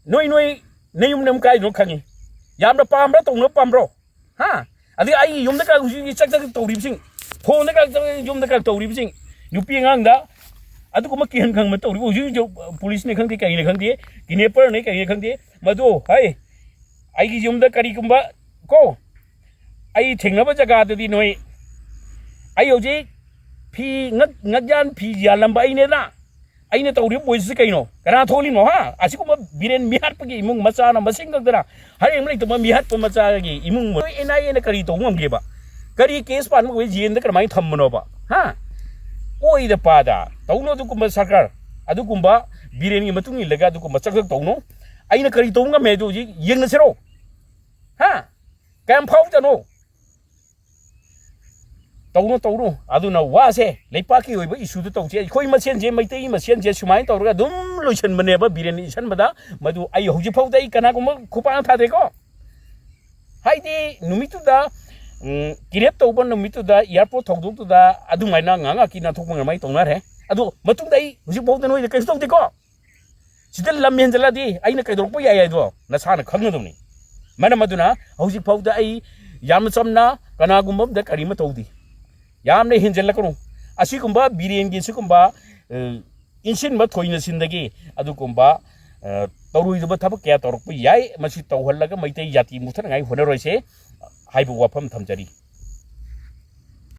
ꯅꯣꯏ, ꯅꯣꯏ ꯅꯌꯨꯝ ꯅꯝ ꯀꯥꯏꯗꯅꯣ ꯈꯪꯉꯤ꯫ ꯌꯥꯝꯅ ꯄꯥꯝꯕ꯭ꯔꯥ, ꯇꯧꯅꯕ ꯄꯥꯝꯕ꯭ꯔꯣ? ꯍꯥ? ꯑꯗꯩ ꯑꯩꯒꯤ ꯌꯨꯝꯗ ꯀꯥ ꯍꯧꯖꯤꯛ ꯍꯧꯖꯤꯛ ꯆꯥꯛ ꯆꯥꯛ ꯇꯧꯔꯤꯕꯁꯤꯡ, ꯐꯣꯟꯗ ꯀꯥ ꯆꯥꯛ ꯌꯨꯝꯗ ꯀꯥ ꯇꯧꯔꯤꯕꯁꯤꯡ, ꯅꯨꯄꯤ ꯑꯉꯥꯡꯗ ꯑꯗꯨꯒꯨꯝꯕ ꯀꯤꯍꯟ ꯈꯪꯕ ꯇꯧꯔꯤꯕ ꯍꯧꯖꯤꯛ ꯍꯧꯖꯤꯛ ꯄꯨꯂꯤꯁꯅꯤ ꯈꯪꯗꯦ, ꯀꯩꯅꯤ ꯈꯪꯗꯦ, kidnapperꯅꯤ ꯀꯩꯅꯤ ꯈꯪꯗꯦ, ꯃꯗꯨ, ꯍꯩ, ꯑꯩꯒꯤ ꯌꯨꯝꯗ ꯀꯔꯤꯒꯨꯝꯕ ꯀꯣ, ꯑꯩ ꯊꯦꯡꯅꯕ ꯖꯒꯥꯗꯗꯤ ꯅꯣꯏ, ꯑꯩ ꯍꯧꯖꯤꯛ ꯐꯤ ꯉꯛ-, ꯉꯛꯌꯥꯟ ꯐꯤ ꯌꯥꯜꯂꯝꯕ ꯑꯩꯅꯦꯗꯅ, ꯑꯩꯅ ꯇꯧꯔꯤꯕ ꯄꯣꯠꯁꯤ ꯀꯩꯅꯣ? ꯀꯅꯥ ꯊꯣꯛꯍꯜꯂꯤꯅꯣ, ꯍꯥ? ꯑꯁꯤꯒꯨꯝꯕ ꯕꯤꯔꯦꯟ ꯃꯤꯍꯥꯠꯄꯒꯤ ꯏꯃꯨꯡ ꯃꯆꯥꯅ ꯃꯁꯤꯡ ꯈꯛꯇꯅ ꯍꯔꯦꯡ ꯂꯩꯇꯕ ꯃꯤꯍꯥꯠꯄ ꯃꯆꯥꯒꯤ ꯏꯃꯨꯡ ꯃꯅꯨꯡ ꯑꯦꯟ ꯑꯥꯏ ꯑꯦꯅ ꯀꯔꯤ ꯇꯧꯕ ꯉꯝꯒꯦꯕ? ꯀꯔꯤ ꯀꯦꯁ ꯄꯥꯟꯕ ꯀꯧꯏ ꯖꯦꯜꯗ ꯀꯔꯝꯍꯥꯏꯅ ꯊꯝꯕꯅꯣꯕ? ꯍꯥ? ꯑꯣꯏꯗ ꯄꯥꯗ ꯇꯧꯅꯨ ꯑꯗꯨꯒꯨꯝꯕ ꯁꯔꯀꯥꯔ꯫ ꯑꯗꯨꯒꯨꯝꯕ ꯕꯤꯔꯦꯟꯒꯤ ꯃꯇꯨꯡ ꯏꯜꯂꯒ ꯑꯗꯨꯒꯨꯝꯕ ꯆꯛ ꯆꯛ ꯇꯧꯅꯨ꯫ ꯑꯩꯅ ꯀꯔꯤ ꯇꯧꯕ ꯉꯝꯃꯦ ꯍꯥꯏꯗꯣ ꯍꯧꯖꯤꯛ ꯌꯦꯡꯅꯁꯤꯔꯣ? ꯍꯥ? ꯀꯌꯥꯝ ꯐꯥꯎꯖꯅꯣ? ꯇꯧꯅꯨ, ꯇꯧꯅꯨ꯫ ꯑꯗꯨꯅ ꯋꯥꯁꯦ ꯂꯩꯄꯥꯛꯀꯤ ꯑꯣꯏꯕ ꯏꯁꯨꯗ ꯇꯧꯁꯦ꯫ ꯑꯩꯈꯣꯏ ꯃꯁꯦꯟꯁꯦ, ꯃꯩꯇꯩ ꯃꯁꯦꯟꯁꯦ ꯁꯨꯃꯥꯏꯅ ꯇꯧꯔꯒ ꯑꯗꯨꯝ ꯂꯣꯏꯁꯟꯕꯅꯦꯕ ꯕꯤꯔꯦꯟ ꯏꯁꯟꯕꯗ꯫ ꯃꯗꯨ ꯑꯩ ꯍꯧꯖꯤꯛ ꯐꯥꯎꯗ ꯑꯩ ꯀꯅꯥꯒꯨꯝꯕ ꯈꯨꯄꯥꯛꯅ ꯊꯥꯗꯦꯀꯣ꯫ ꯍꯥꯏꯗꯤ ꯅꯨꯃꯤꯠꯇꯨꯗ, ꯎꯝ, ꯀꯤꯔꯦꯞ ꯇꯧꯕ ꯅꯨꯃꯤꯠꯇꯨꯗ, ꯑꯦꯌꯥꯔꯄꯣꯔꯠ ꯊꯧꯗꯣꯛꯇꯨꯗ ꯑꯗꯨꯃꯥꯏꯅ ꯉꯥꯏꯍꯥꯛ ꯉꯥꯏꯍꯥꯛꯀꯤ ꯅꯥꯟꯊꯣꯛꯄ ꯉꯝꯃꯥꯏ ꯇꯧꯅꯔꯦ꯫ ꯑꯗꯣ ꯃꯇꯨꯡꯗ ꯑꯩ ꯍꯧꯖꯤꯛ ꯐꯥꯎꯗ ꯅꯣꯏꯗ ꯀꯩꯁꯨ ꯇꯧꯗꯦꯀꯣ꯫ ꯁꯤꯗ ꯂꯝ ꯍꯦꯟꯖꯜꯂꯗꯤ ꯑꯩꯅ ꯀꯩꯗꯧꯔꯛꯄ ꯌꯥꯏ ꯍꯥꯏꯗꯣ ꯅꯁꯥꯅ ꯈꯪꯒꯗꯕꯅꯤ꯫ ꯃꯔꯝ ꯑꯗꯨꯅ ꯍꯧꯖꯤꯛ ꯐꯥꯎꯗ ꯑꯩ ꯌꯥꯝꯅ ꯆꯝꯅ ꯀꯅꯥꯒꯨꯝꯕ ꯑꯝꯗ ꯀꯔꯤꯃ ꯇꯧꯗꯦ꯫ ꯌꯥꯝꯅ ꯍꯦꯟꯖꯜꯂꯛꯀꯅꯨ꯫ ꯑꯁꯤꯒꯨꯝꯕ ꯕꯤꯔꯦꯟꯒꯤ ꯁꯤꯒꯨꯝꯕ, ꯑ, ꯏꯟꯁꯤꯟꯕ ꯊꯣꯏꯅ ꯁꯤꯟꯗꯒꯤ ꯑꯗꯨꯒꯨꯝꯕ, ꯑ, ꯇꯧꯔꯣꯏꯗꯕ ꯊꯕꯛ ꯀꯌꯥ ꯇꯧꯔꯛꯄ ꯌꯥꯏ꯫ ꯃꯁꯤ ꯇꯧꯍꯜꯂꯒ ꯃꯩꯇꯩ ꯖꯥꯇꯤ ꯃꯨꯊꯠꯅꯉꯥꯏ ꯍꯣꯠꯅꯔꯣꯏꯁꯦ ꯍꯥꯏꯕ ꯋꯥꯐꯝ ꯊꯝꯖꯔꯤ꯫